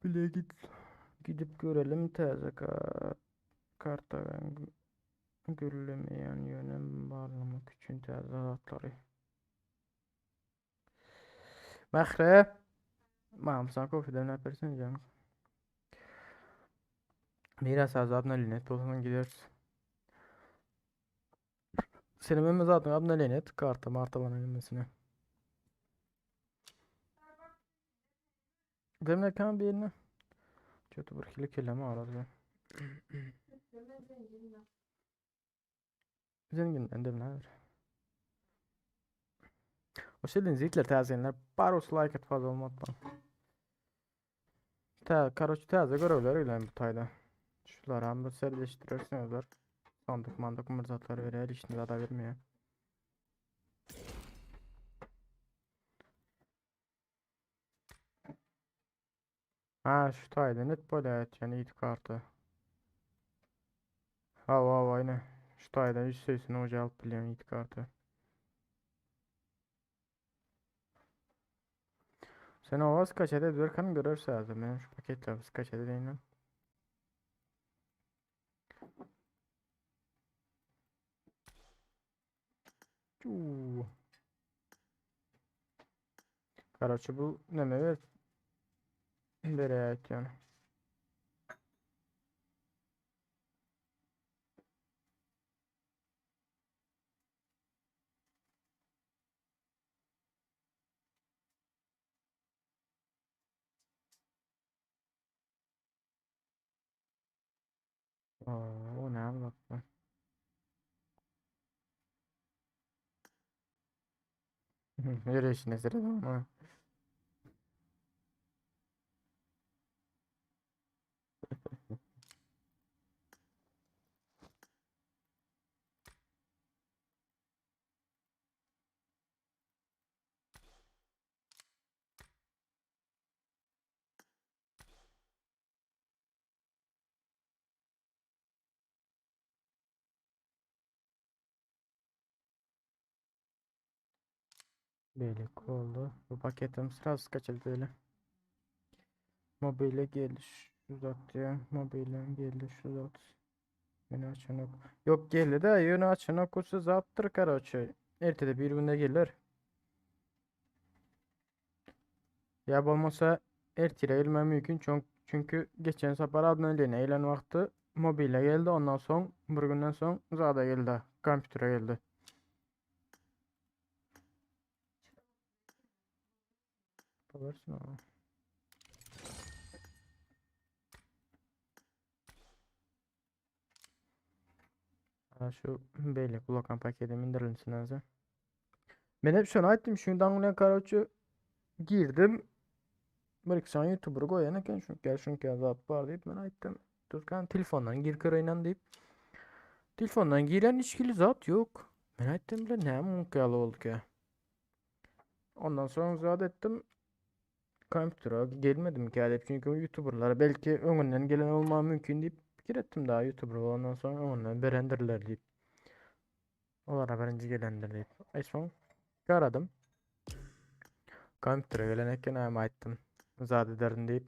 Bile git gidip görelim täze karta gürlemeýän ýöne barlamak üçin täze zatlary. Mähre. Mam sen kofe demlep versene canım. Miras azabına linet olsun gidiyoruz. Senin benim zaten abone linet kartı martı bana gelmesine. Demlerken bir yerine. Kötü bir kili kelime aradı. Zenginden demler. O şeyden zitler täzelenler. Baros like et fazla olmaktan. Ta, karoç täze görevler bilen bu taýda. Şular hem bir serleştirirsiniz. Sandık mandık mırzatlar verer işini da vermiyor. Ha şu taýda net bolýar yani it kartı. Ha va va yine. Şu taýda 180 hoca alıp bilýän it kartı. Sen o az kaç adet Berkan'ı görürse lazım. Benim şu paketler biz kaç adet değil Короче, bu neme ver? Nereye yani? Aa, o ne abi bak bak. Yürü işine sırada ama. Beylik oldu. Bu paketim sırası kaçırdı öyle. Mobile geldi şu zat diyor. Mobile geldi şu zat. Yönü açan yok. Yok geldi de yönü açan okusu zaptır karaçı. Ertede bir günde gelir. Ya olmasa ertele gelmem mümkün çünkü geçen sefer Adnan ile eğlen vakti mobile geldi ondan son bir günden son zada geldi. Kompütere geldi. Alırsın ama. Ha, şu belli blokan paketi indirilsin lazım. Ben hep şunu aytdım. Şundan ne karaoke girdim. Bir iki sany YouTuber goýan eken şuňka şuňka zat bar diýip men aýtdym. Türkan telefondan gir köreýin diýip. Telefondan giren hiç hili zat ýok. Men aýtdym bile näme muňka ýaly boldy ki. Ondan soň zat etdim. Kompýutere gelmedim ki diýip çünki YouTuberlara belki öňünden gelen bolmagy mümkin diýip pikir etdim daha YouTuber bolandan soň öňünden berendirler diýip. Olara birinji gelendir diýip. Ay soň garadym. Kompýutere gelen eken hem aýtdym. Zat ederin diýip.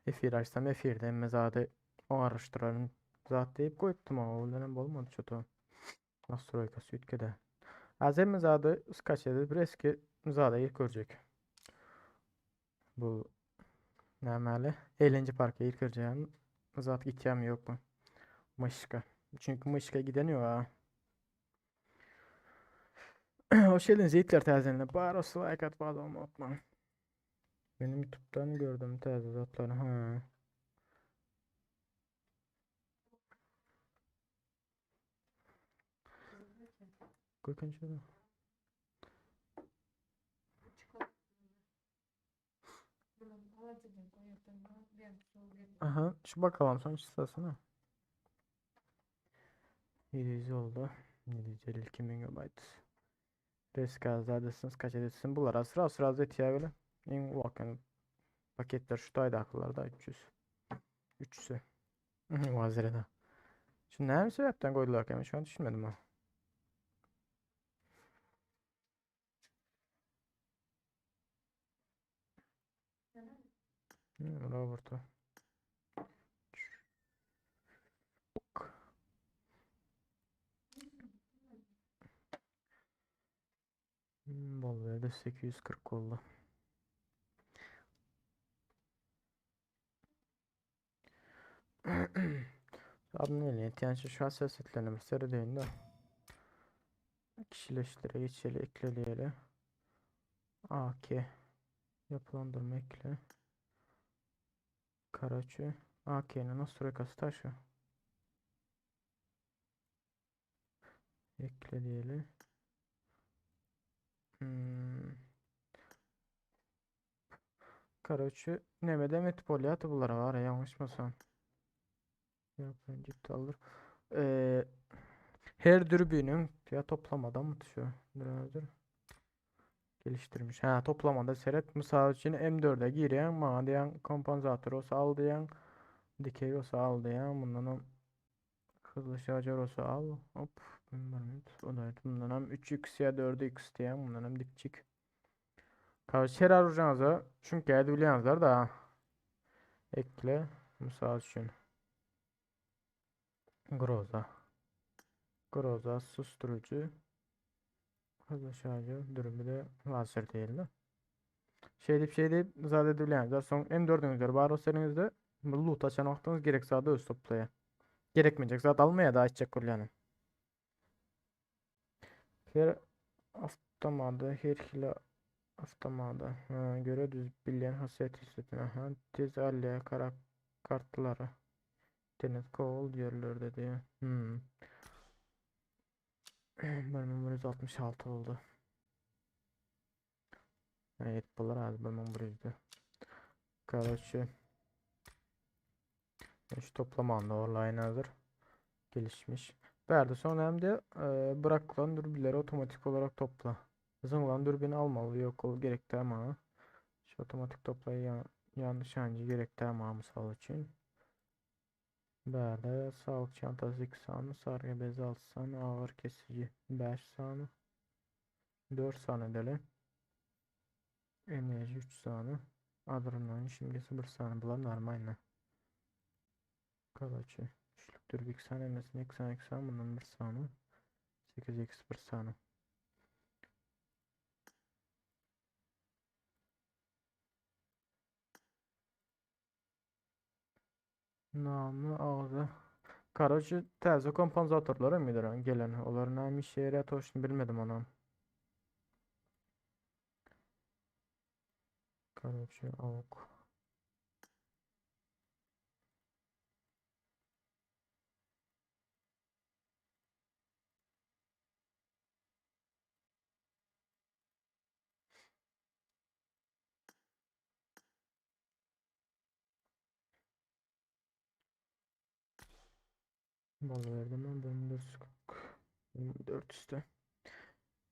Efir açsam efirde hemme zady oňaryşdyraryn zat diýip goýupdym ama ol hem bolmady çoto. Nastroýka süýtkede. Az hemme zady skaç edip bir eski zada girip görjek. Bu nämäli? Eğlence parka girip göreceğim. Zat gitýärmi ýokmy? Myşka. Çünki myşka giden ýok ha. Hoş geldiniz yiğitler täzelenip. Bar olsa like atyp abone olmayı unutmayın. Benim YouTube'dan gördüm täze zatlary. Ha. Gökhan şurada. Aha, şu bakalım son çıtasına. 700 oldu. 752 megabayt. Reskazadesiniz kaç edetsin? Bular sıra sıra zet ya böyle. En ufak paketler şu tayda akıllarda 300. 300'ü. Vazirede. Şu ne sebepten koydular ki? Şu an düşünmedim ha. Roberto. Bol verdi 840 oldu. Abi ne yani şu an ses etlerini seyredeyim de. Kişileştire geçeli ekle AK yapılandırma ekle. Karaçı AK'nin nasıl taşı. Ekle diyelim. Hmm. Karaçı ne demet polyatı bunlara var ya yanlışmasam. Yapın ciddi alır. Ee, her dürbünün ya toplamadan mı düşüyor? Dur. Geliştirmiş. Ha toplamada seret. Misal için M4'e giren bana diyen kompansatör olsa al diyen dikey olsa al diyen bundan hem hızlı şarjör olsa al. Hop. O da bundan hem 3x ya 4x diyen bundan hem dipçik. Karşı her arayacağınıza çünkü edebiliyorsunuzlar da ekle misal için Groza Groza susturucu hızlı şarjör durumu da lazer değil mi? Şey deyip şey deyip zat edebiliyorsunuzlar. Son M4'ünüzler var olsanızda loot açan vaktiniz gerek sağda öz toplaya. Gerekmeyecek zat almaya da açacak yani. Her avtomada her hile avtomada ha, göre düz bilyen hasiyet hissetine ha tez alya kara kartları internet kol yerlerde diye. Hmm. Benim 166 oldu. Evet bunlar az benim buraydı. Короче. Şu toplamanda online hazır. Gelişmiş. Verdi sonra hem de e, bırakılan dürbünleri otomatik olarak topla. Zıngılan dürbünü almalı yok ol gerekti ama şu otomatik toplayı yan, yanlış hangi gerekti ama misal için. Böyle sağlık çantası 2 saniye, sargı bezi 6 saniye, ağır kesici 5 saniye, 4 saniye deli. Enerji 3 saniye. Adrenalin simgesi 1 saniye. Bular normal. Kalaçı. Üçlük dürbün 2 saniye, mesela 2 saniye 2 saniye, bundan 1 saniye. 8 x 1 saniye. Namı ağzı. Karaçı təzə kompansatorlar mıdır gelen? Onlar nə işə yarar toşunu bilmedim anam. Karaçı avuk. Bol berdim ben 1440. 1400'te.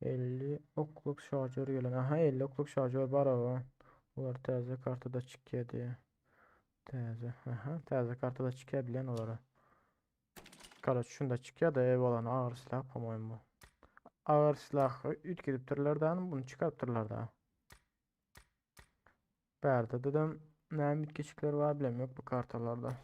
50 okluk şarjör gelen. Aha 50 okluk şarjör bar o. Olar täze kartada çykýar diýe. Täze. Aha täze kartada çykýar bilen olara. Karaç şunda çykýar da ev olan ağır silah po-moýemu. Ağır silah üýtgedipdirler da bunu çykarypdyrlar da. Bärde dedim näme üýtgeşikler bar bilem yok bu kartalarda.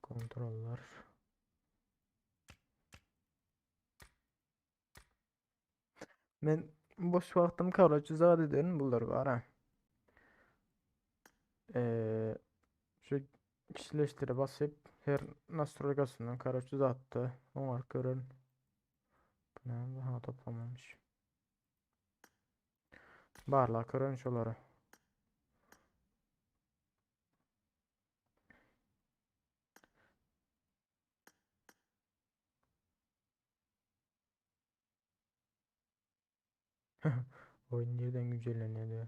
Kontroller. Men boş wagtym karoçi zat ederin bular bar ha. Ee, şu kişileştire basyp her nastroykasyndan karoçi zatda oňaryp görerin. Bu näme? Ha toplamamış. Barlak görerin şolara. Oyun nereden güncelleniyor diyor.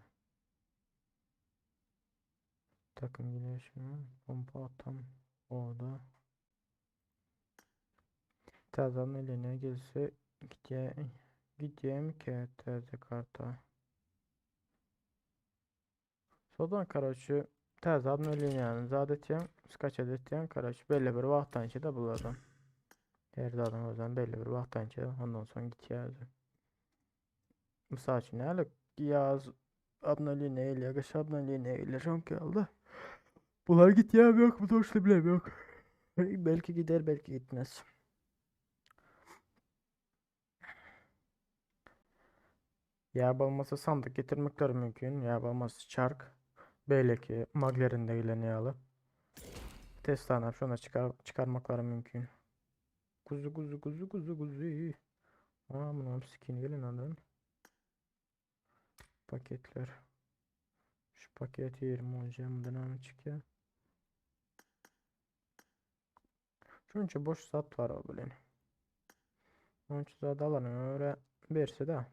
Takım gelişimi, pompa atam orada. Täze eline gelse gidýä gidýämikä täze karta. Sodan karoçi täze obnovleniýany zat etýän, skaçat etýän, karoçi belli bir wagtdan içinde bulardan. Her zadyň özem belli bir wagtdan içinde ondan soň gidýär. Mysal üçin nälik ýaz obnovleniýe gelýär, gyş obnovleniýe gelýär, şoňky ýaly-da. Bular gidýärmi ýokmy toçly bilem ýok. Belki gider, belki gitmez. Ýa bolmasa sandyk getirmekleri mümkin, ýa bolmasa çark. Beýleki maglerinde gelen ýaly. Testany şona çykar çykarmaklary mümkin. Kuzu kuzu kuzu kuzu kuzu. Aa munuň skin gelen ondan. Paketler. Şu paket 20 olacağım. Bundan näme çykýar? Şunça boş zat var o bilen. Onça zat alan öyle berse de.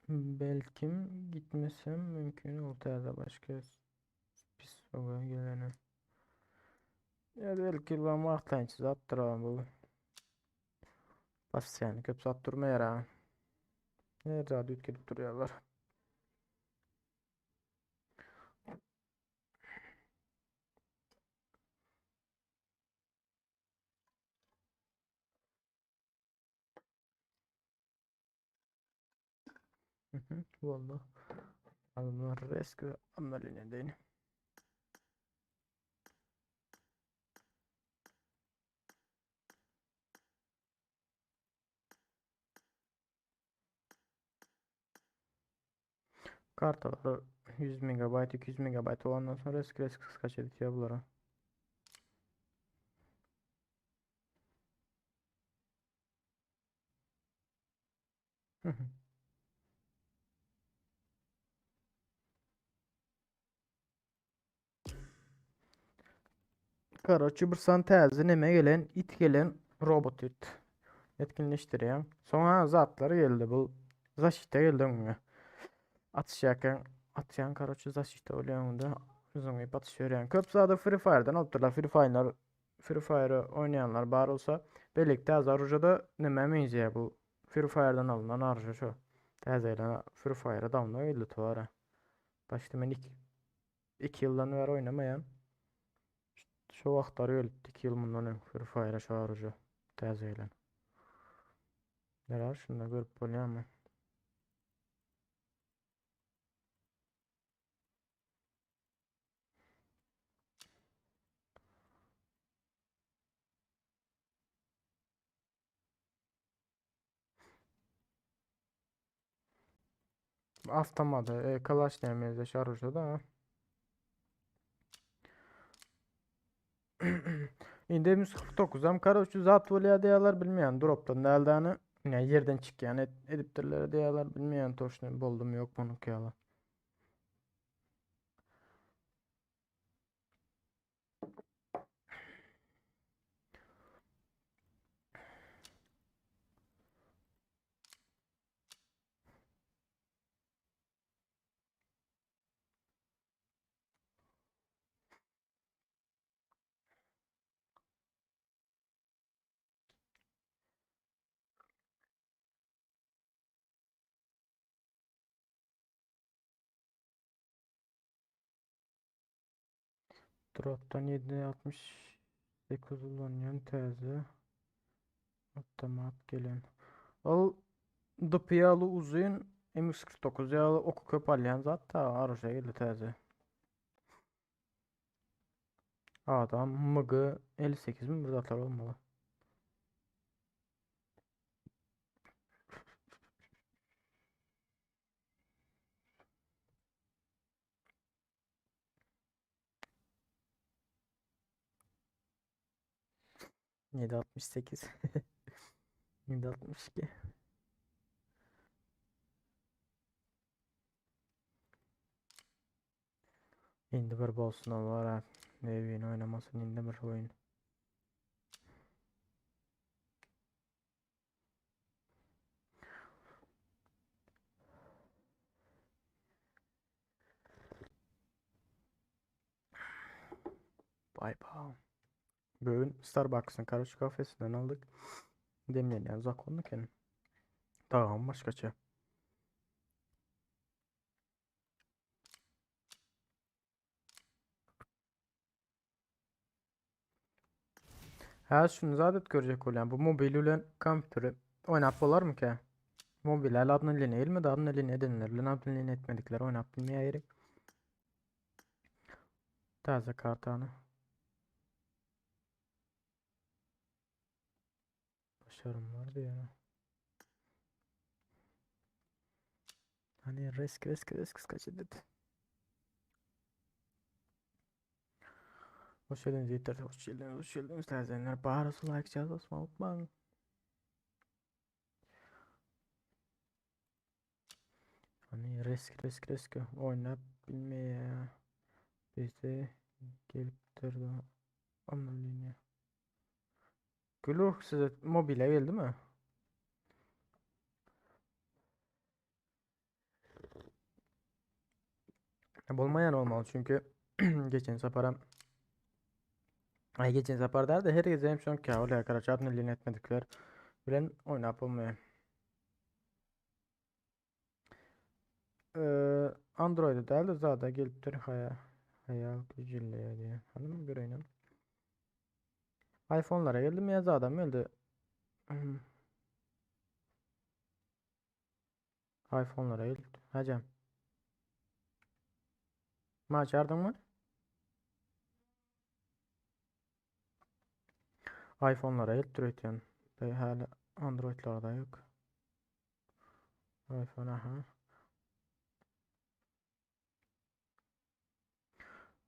Belkim gitmesem mümkün olsa başka pis oga gelene. Ya belki ben wagtlaýynça zatdyr bu. Bas yani köp zat durmaýar ha. Her zat üýtgedip durýarlar. Boldy. Adamlar reski obnovleniýe deýin. Kartalar 100 MB, 200 MB olandan sonra reski reski kıskaç editiyor bulara. Karaçy bir san täze neme gelen, it gelen robot it. Etkinleşdirýän. Soňra zatlar geldi bu. Zaşita geldi öňüňe. Atışýarken atýan karaçy zaşita bolýan onda. Uzun atyş berýän. Köp zady Free Fire'dan alypdyrlar. Free Fire'lar Free Fire oýnaýanlar bar bolsa, belki täze oružada neme meňzeýär bu. Free Fire'dan alynan oruža şu. Täze gelen Free Fire'a dawno geldi towara. Başda men 2 ýyldan bäri oýnamaýan. Şu wagtlar gelipdi 2 ýyl mundan öň Free Fire'a şu oruža täze gelen. Neler şunda görüp bolýarmy? Avtomada, e, kalaş näme şarjda da. Indi M149 am karoçi zat bolýar diýýärler bilmeýän dropdan däldäni. Ne yerden çykýan et, edipdirler diýýärler, bilmeýän toşny boldum ýok munuňky ýaly. Drop'tan 768 ulanýan täze avtomat gelen. Ol DP ýaly uzyn MX-49 ýaly oky köp alýan zat da aruşa geldi täze. Adam MG 58 mi bir zatlar olmaly. 7.68 7.62 Indi bir bolsun olar ha. Nevin oynamasın indi bir oyun. Bay bay. Bugün Starbucks'ın Karaçı kafesinden aldık. Demlenýän zakon eken. Tagam başgaça. Ha şunu zaten görecek bolýan. Bu mobil bilen kompýuteri oýnap bolarmy ki? Mobil el adını elmi de adını eline edenler bilen adını etmedikler oynap bilmeye gerek. Taze kartany. Başarım vardı ya. Hani risk risk risk kaç edit. Hoş geldiniz Yiğitler, hoş geldiniz, hoş geldiniz täzelenler. Barysy like ýazasma unutmaň. Hani risk risk risk oynap bilmeye bize gelipdir Amelinya. Gülür size mobile geldi mi? Bolmayan olmalı çünkü geçen sefer Ay geçen sefer derdi her gece hem son ki öyle karaç adını etmedikler bilen oynap olmuyor. Ee, Android'e değil de zaten gelipdir haya hayal gücülleye diye. Anladın mı göreyim? iPhone'lara geldim ya zaten geldi. iPhone'lara geldi. Hacım. Maç çağırdın mı? iPhone'lara gelip duruyor. Hala Android'larda yok. iPhone aha.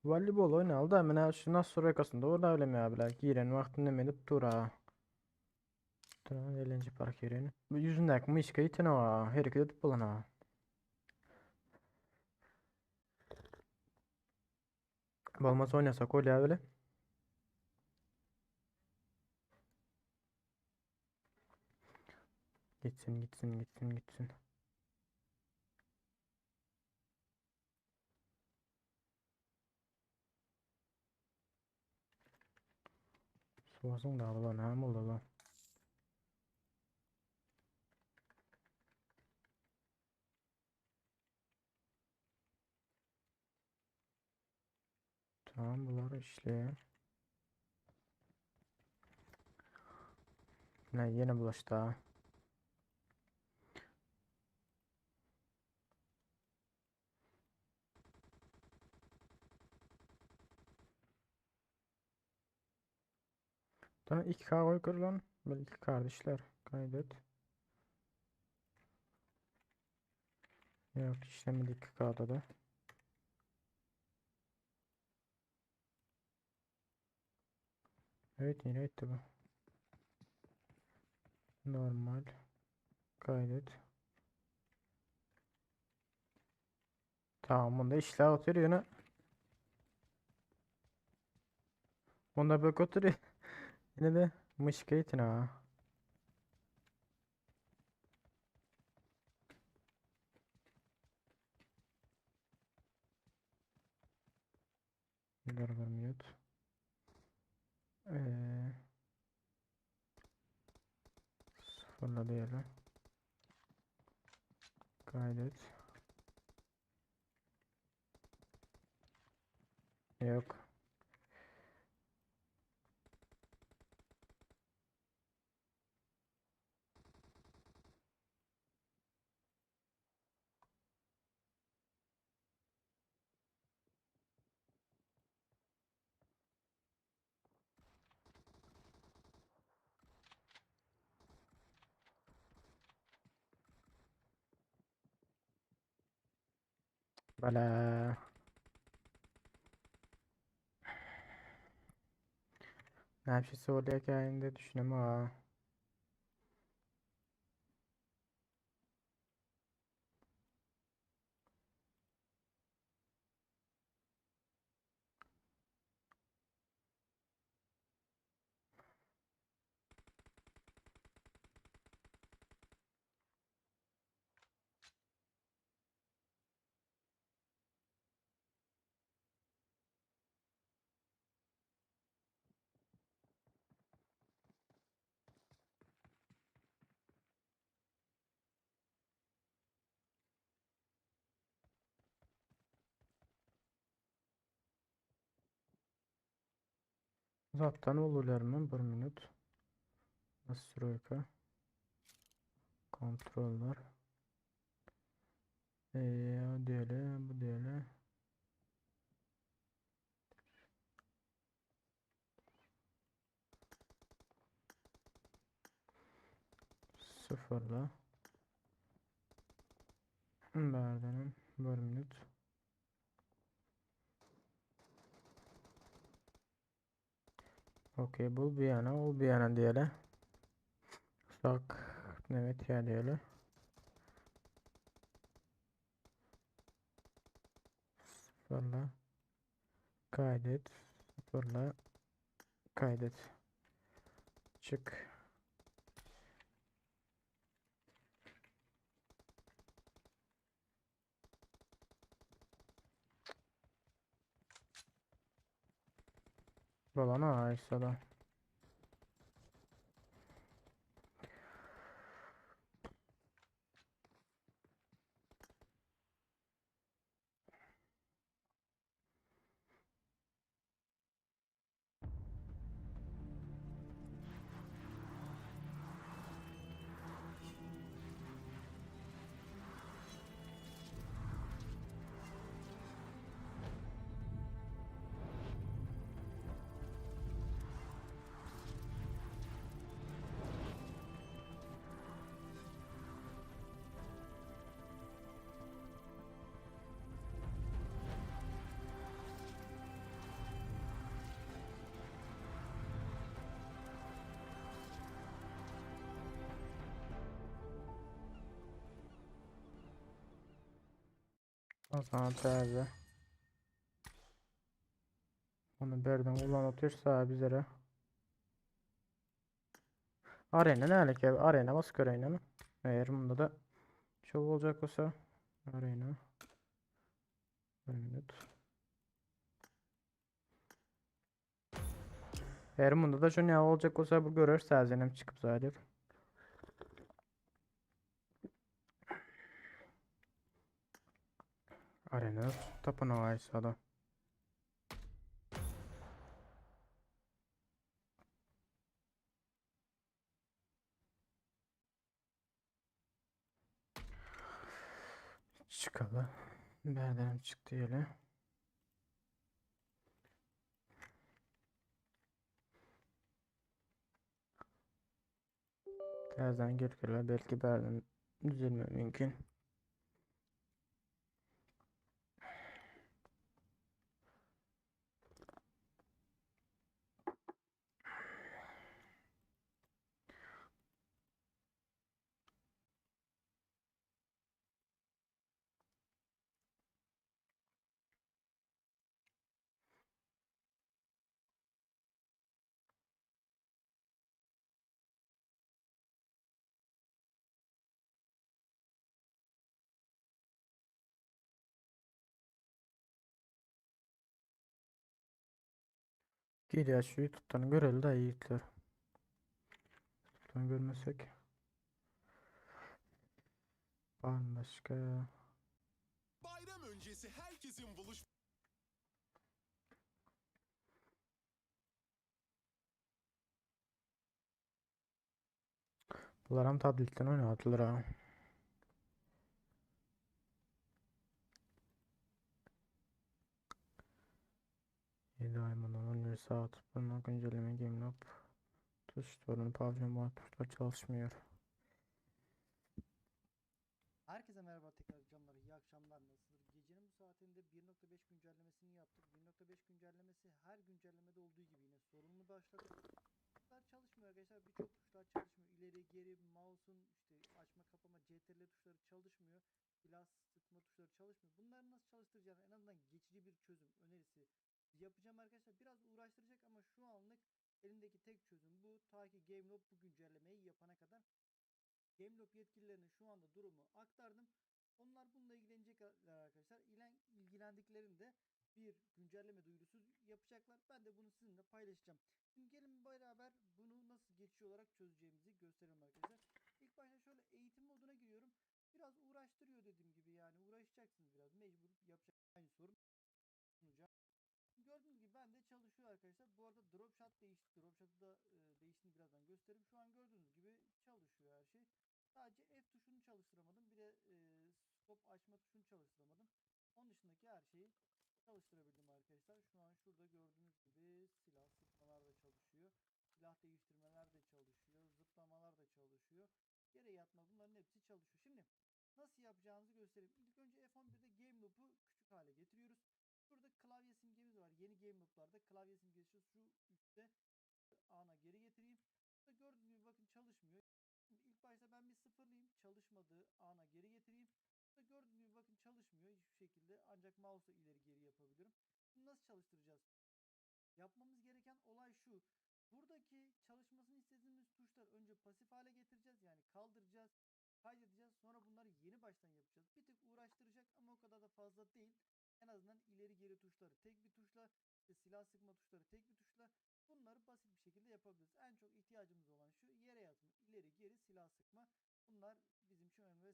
Voleybol oynalı da menä şu nasıl rekasında orada öyle mi abiler? Giren vaktinde edip dura. Dura eğlence park yerini. Yüzündeki mişka itene o hareket edip bulana. Bolmasa oynasak öyle öyle. Gitsin gitsin gitsin gitsin. Suwasyn da bulan näme boldy lan? Tamam bular işleýär. Ne yine bulaştı ha. Tamam 2K koy kır lan. Böyle iki kardeşler. Kaydet. Yok işlemedi 2K'da da. Evet yine etti bu. Normal. Kaydet. Tamam bunda işler oturuyor yine. Bunda bök oturuyor. Yine de mışkaytın ha. Dur bir minut. Ee, sıfırla diyelim. Kaydet. Yok. Bala. Ne yapşesi oluyor ki indi düşünüm ha. Zatdan olurlar bir minut. Настройка. Kontroller. O diyelim, bu diyelim. Sıfırla. Berdenim bir minut. Okey, bu bir yana, o bir yana diyelim. Sak, evet ya diyelim. Sıfırla. Kaydet. Sıfırla. Kaydet. Çık. Bolana aýsada. O zaman täze. Onu berden ulan otyrsa bizlere. Arena ne alaka? Arena bas arena mı? Eğer bunda da çok olacak olsa arena. Bir minut. Eğer bunda da şu ne olacak olsa bu görürse zenem çıkıp zaten. Arena tapınağı aýsada. Çıkalı. Berdenim çıktı diyelim. Täzeden gelip belki berden düzelme mümkün. Gelýär şu YouTube'dan göreli da ýigitler. YouTube'dan görmesek. Barmy başga? Bayram öncesi herkesin buluş Bularam tabletden oýnadylar ha. 7 ay bundan 11 saat. Bundan güncelleme Gameloop. Tuş sorunu PUBG Mobile tuşlar çalışmıyor. Herkese merhaba tekrar canlar iyi akşamlar nasılsınız? Gecenin bu saatinde 1.5 güncellemesini yaptık. 1.5 güncellemesi her güncellemede olduğu gibi yine sorunlu başladı. Tuşlar çalışmıyor arkadaşlar. Birçok tuşlar çalışmıyor. İleri geri mouse'un işte açma kapama CTRL tuşları çalışmıyor. Silah sıkma tuşları çalışmıyor. Bunları nasıl çalıştıracağını en azından geçici bir çözüm önerisi yapacağım arkadaşlar. Biraz uğraştıracak ama şu anlık elimdeki tek çözüm bu. Ta ki Gameloop bu güncellemeyi yapana kadar. Gameloop yetkililerine şu anda durumu aktardım. Onlar bununla ilgilenecekler arkadaşlar. İlgilendiklerinde bir güncelleme duyurusu yapacaklar. Ben de bunu sizinle paylaşacağım. Şimdi gelin beraber bunu nasıl geçici olarak çözeceğimizi gösterelim arkadaşlar. İlk başta şöyle eğitim moduna giriyorum. Biraz uğraştırıyor dediğim gibi yani uğraşacaksınız biraz mecbur yapacak aynı sorun sunacağım. Gördüğünüz gibi ben de çalışıyor arkadaşlar. Bu arada drop shot değişti. Drop shot'ı da değiştiğini birazdan gösteririm. Şu an gördüğünüz gibi çalışıyor her şey. Sadece F tuşunu çalıştıramadım. Bir de scope açma tuşunu çalıştıramadım. Onun dışındaki her şeyi çalıştırabildim arkadaşlar. Şu an şurada gördüğünüz gibi silah sıkmalar da çalışıyor. Silah değiştirmeler de çalışıyor. Zıplamalar da çalışıyor. Yere yatma bunların hepsi çalışıyor. Şimdi nasıl yapacağınızı göstereyim. İlk önce F11'de Gameloop'u küçük hale getiriyoruz. Şurada klavye simgemiz var. Yeni Gameloop'larda klavye simgesi şu üstte ana geri getireyim. Burada gördüğünüz gibi bakın çalışmıyor. Şimdi ilk başta ben bir sıfırlayayım. Çalışmadığı ana geri getireyim. Burada gördüğünüz gibi bakın çalışmıyor hiçbir şekilde. Ancak mouse'la ileri geri yapabilirim. Şimdi nasıl çalıştıracağız? Yapmamız gereken olay şu. Buradaki çalışmasını istediğimiz tuşlar önce pasif hale getireceğiz. Yani kaldıracağız, kaydedeceğiz. Sonra bunları yeni baştan yapacağız. Bir tık uğraştıracak ama o kadar da fazla değil. En azından ileri geri tuşları tek bir tuşla, işte silah sıkma tuşları tek bir tuşla bunları basit bir şekilde yapabiliriz. En çok ihtiyacımız olan şu yere yatma, ileri geri silah sıkma. Bunlar bizim için önemli ve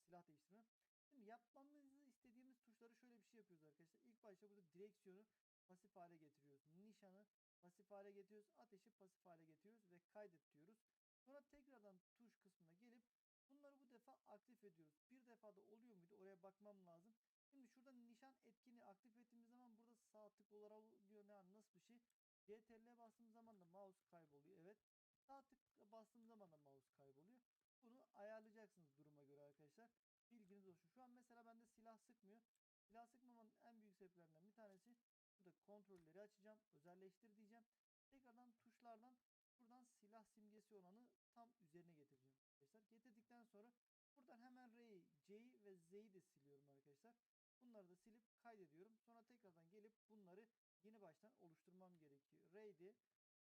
silah değiştirme. Şimdi yapmamızı istediğimiz tuşları şöyle bir şey yapıyoruz arkadaşlar. İlk başta burada direksiyonu pasif hale getiriyoruz. Nişanı pasif hale getiriyoruz. Ateşi pasif hale getiriyoruz ve kaydet diyoruz. Sonra tekrardan tuş kısmına gelip bunları bu defa aktif ediyoruz. Bir defa da oluyor muydu? Oraya bakmam lazım. Şimdi şurada nişan etkini aktif ettiğimiz zaman burada sağ tık olarak oluyor. Ne, nasıl bir şey? CTRL'ye bastığım zaman da mouse kayboluyor. Evet. Sağ tık bastığım zaman da mouse kayboluyor. Bunu ayarlayacaksınız duruma göre arkadaşlar. Bilginiz olsun. Şu an mesela bende silah sıkmıyor. Silah sıkmamanın en büyük sebeplerinden bir tanesi burada kontrolleri açacağım. Özelleştir diyeceğim. Tekrardan tuşlardan buradan silah simgesi olanı tam üzerine getireceğim arkadaşlar. Getirdikten sonra buradan hemen R'yi, C'yi ve Z'yi de siliyorum arkadaşlar. Bunları da silip kaydediyorum. Sonra tekrardan gelip bunları yeni baştan oluşturmam gerekiyor. R'ydi,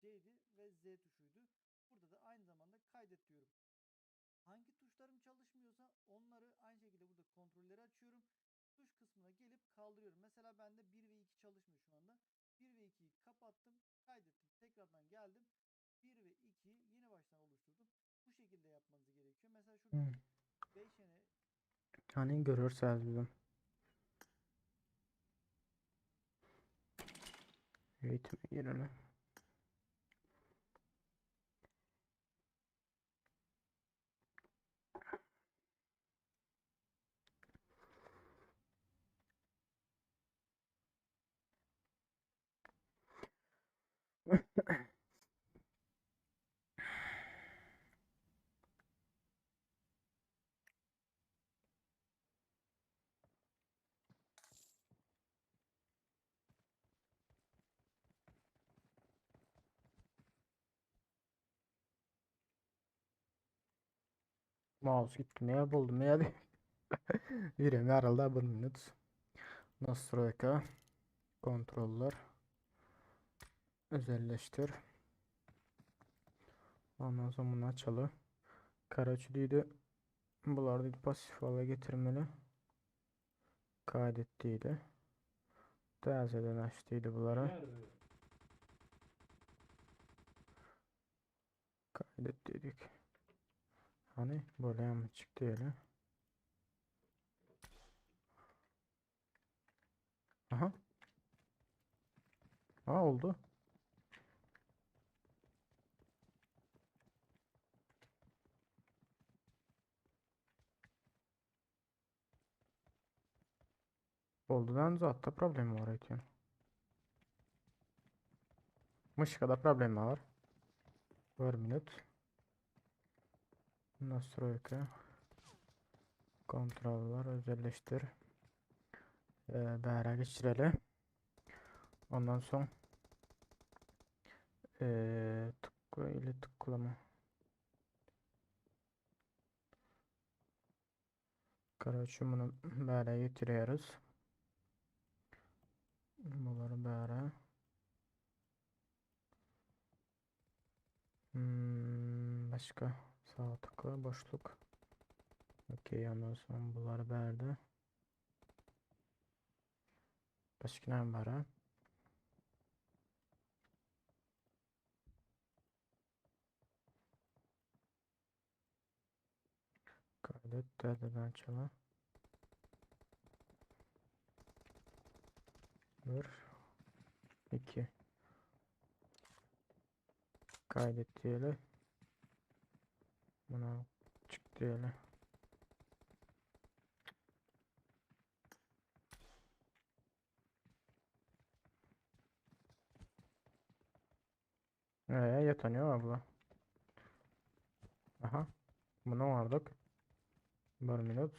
C'ydi ve Z tuşuydu. Burada da aynı zamanda kaydet diyorum. Hangi tuşlarım çalışmıyorsa onları aynı şekilde burada kontrolleri açıyorum. Tuş kısmına gelip kaldırıyorum. Mesela bende 1 ve 2 çalışmıyor şu anda. 1 ve 2'yi kapattım, kaydettim. Tekrardan geldim. 1 ve 2'yi yeni baştan oluşturdum. Bu şekilde yapmanız gerekiyor. Mesela şurada 5 yeni Hani görürseniz bizim. Eğitime girelim. Mouse gitti. Ne buldum ya? Birem herhalde bir minut. Nastroyka. Kontroller. Özelleştir. Ondan sonra bunu açalım. Karaç diýdi. Bular pasif hale getirmeli. Kaydet diýdi. Täzeden aç diýdi bulara. Kaydet dedik. Hani bolýarmy çyk diýeli. Aha. Aa oldu. Boldudan zatda problema bar öýtýän. Myşkada problema bar. Bir minut. Nastroyka. Kontrollar özelleştir. Ee, bära geçireli. Ondan soň ee, tıkla ile tıklama. Karoçi muny bära getirýäris. Bulary bära. Hmm, başga sağ tıkla boşluk. Okey, ondan soň bulary bärde. Başga näme bar ha? Kaydet täzeden açalım. 1 2 Kaydet diýeli. Buna çyk diýeli. Ee, yatanıyor abla. Aha. Bunu vardık. Bir minut.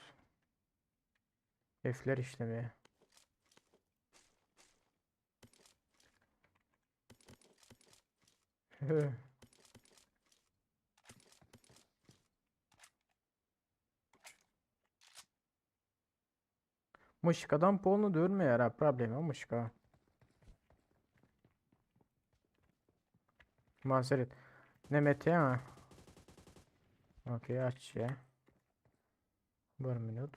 F'ler işlemeye. Myşkadan polny dörmeýär ha problema myşka. Man seret. Neme etýäň ha? Okey açýa. Bir minut.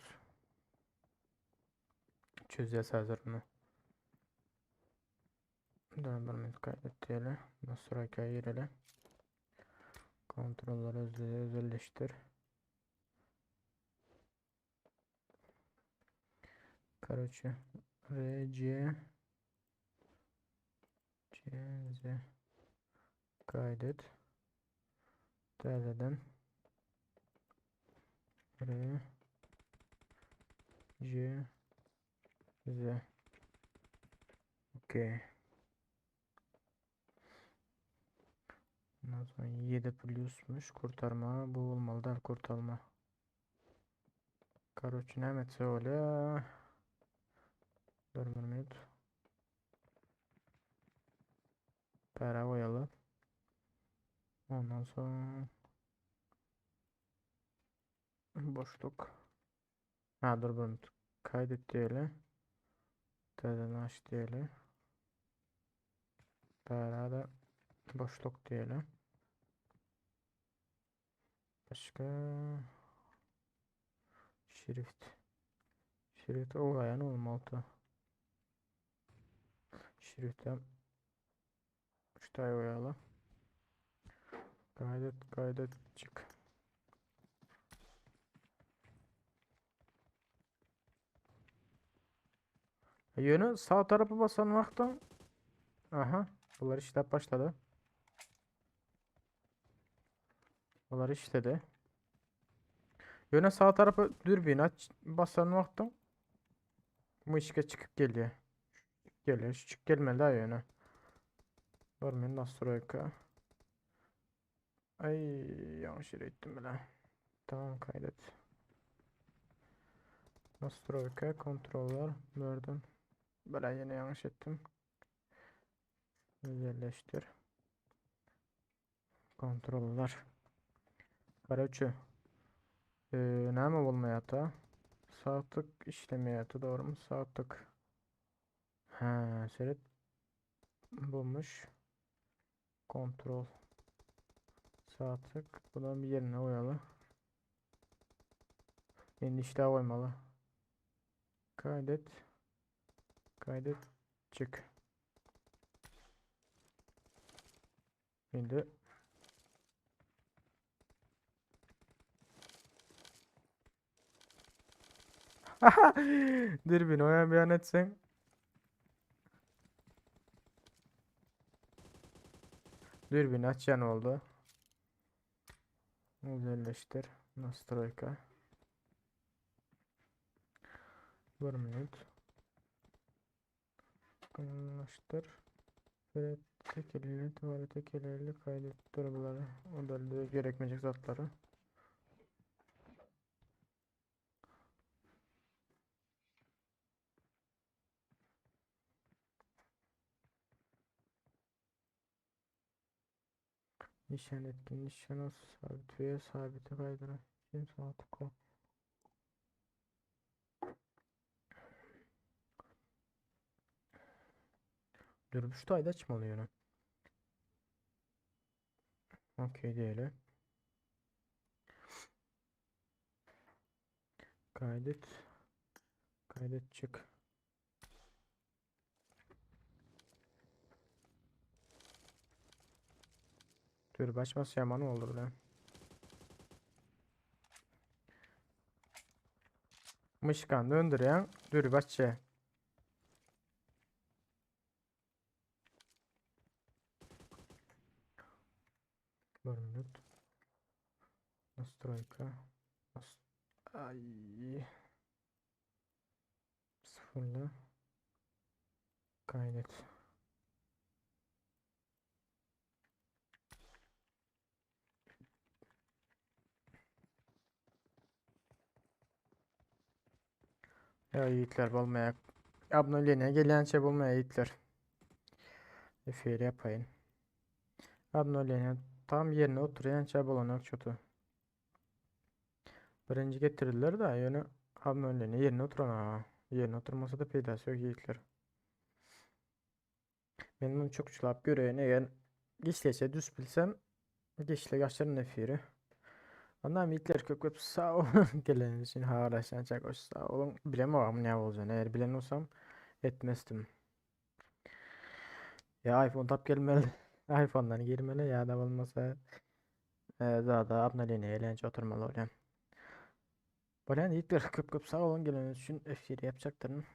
Çözýäs häzir bunu. Dur bir minut kaýdet diýeli. Nastroýka gireli. Kontrolleri özelleştir. Karoçe R C C Z kaydet. Täzeden R C Z Okey. Ondan sonra 7 plusmuş. Kurtarma. Bu olmalı da kurtarma. Karoçi näme etse bolýar? Dur bir minut. Para goýaly. Ondan soň boşluk. Ha dur bir minut. Kaydet diýeli. Täzeden aç diýeli. Para da boşluk diýeli. Başga şrift. Şrift owaýan olmaly. Şriftem 3 tane goýaly. Kaydet, kaydet, çık. Ýöne sağ tarapa basan wagtyň Aha, bular işläp başlady. Bular işledi. Ýöne sağ tarapa dürbün aç basan wagtyň myşka çykyp gelýär. Gelýär, şu çykyp gelmeli daha ýöne. Dur men nastroýka. Ay yanlış yere ettim bile. Tamam kaydet. Nastroyka kontroller gördüm. Böyle yine yanlış ettim. Özelleştir. Kontroller. Karaçı. Ee, näme bolmaýar Sağ tık işlemeýär doğru mu? Sağ tık. Ha, seret bulmuş. Kontrol. Sağ tık. Bunu bir yerine koyalım. Yeni işler koymalı. Kaydet. Kaydet. Çık. Şimdi. Dürbini oýan beýan etseň. Dürbini açýan boldy. Özelleşdir. Nastroyka. Bir minut. Yakınlaştır. Böyle tekelini tuvalete tekelini kaydettir bunları. Onları gerekmeyecek zatları. Nişan etkin, nişana sabit veya sabite kaydıran. Kim saati kol. Dur şu tayda açmalı yöne. Okey diyelim. Kaydet. Kaydet çık. Dur başması yaman olur lan. Mışkan döndürýän dürbi açýar. Bir minut. Nastroyka. Ay. Sıfırla. Kaydet. Ya yiğitler bolmaya. Abnolene gelen şey bolmaya yiğitler. Efir yapayın. Abnolene tam yerine oturan şey bolanak çotu. Birinci getirdiler da yöne abnolene yerine oturan ha. Yerine oturmasa da peydası yok yiğitler. Men bunu çok çulap göreyim eğer geçlese düz bilsem geçle yaşarın efiri. Ondan yiğitler köp köp sağ olun geleniz için haberleşen çok hoş sağ olun. Bilemem ne olacağını eğer bilen olsam etmezdim. Ya iPhone tap gelmeli. iPhone'dan girmeli ya da olmasa daha da abneliğine eğlence oturmalı oluyor. Böyle yiğitler köp köp sağ olun geleniz için efiri yapacaktırım.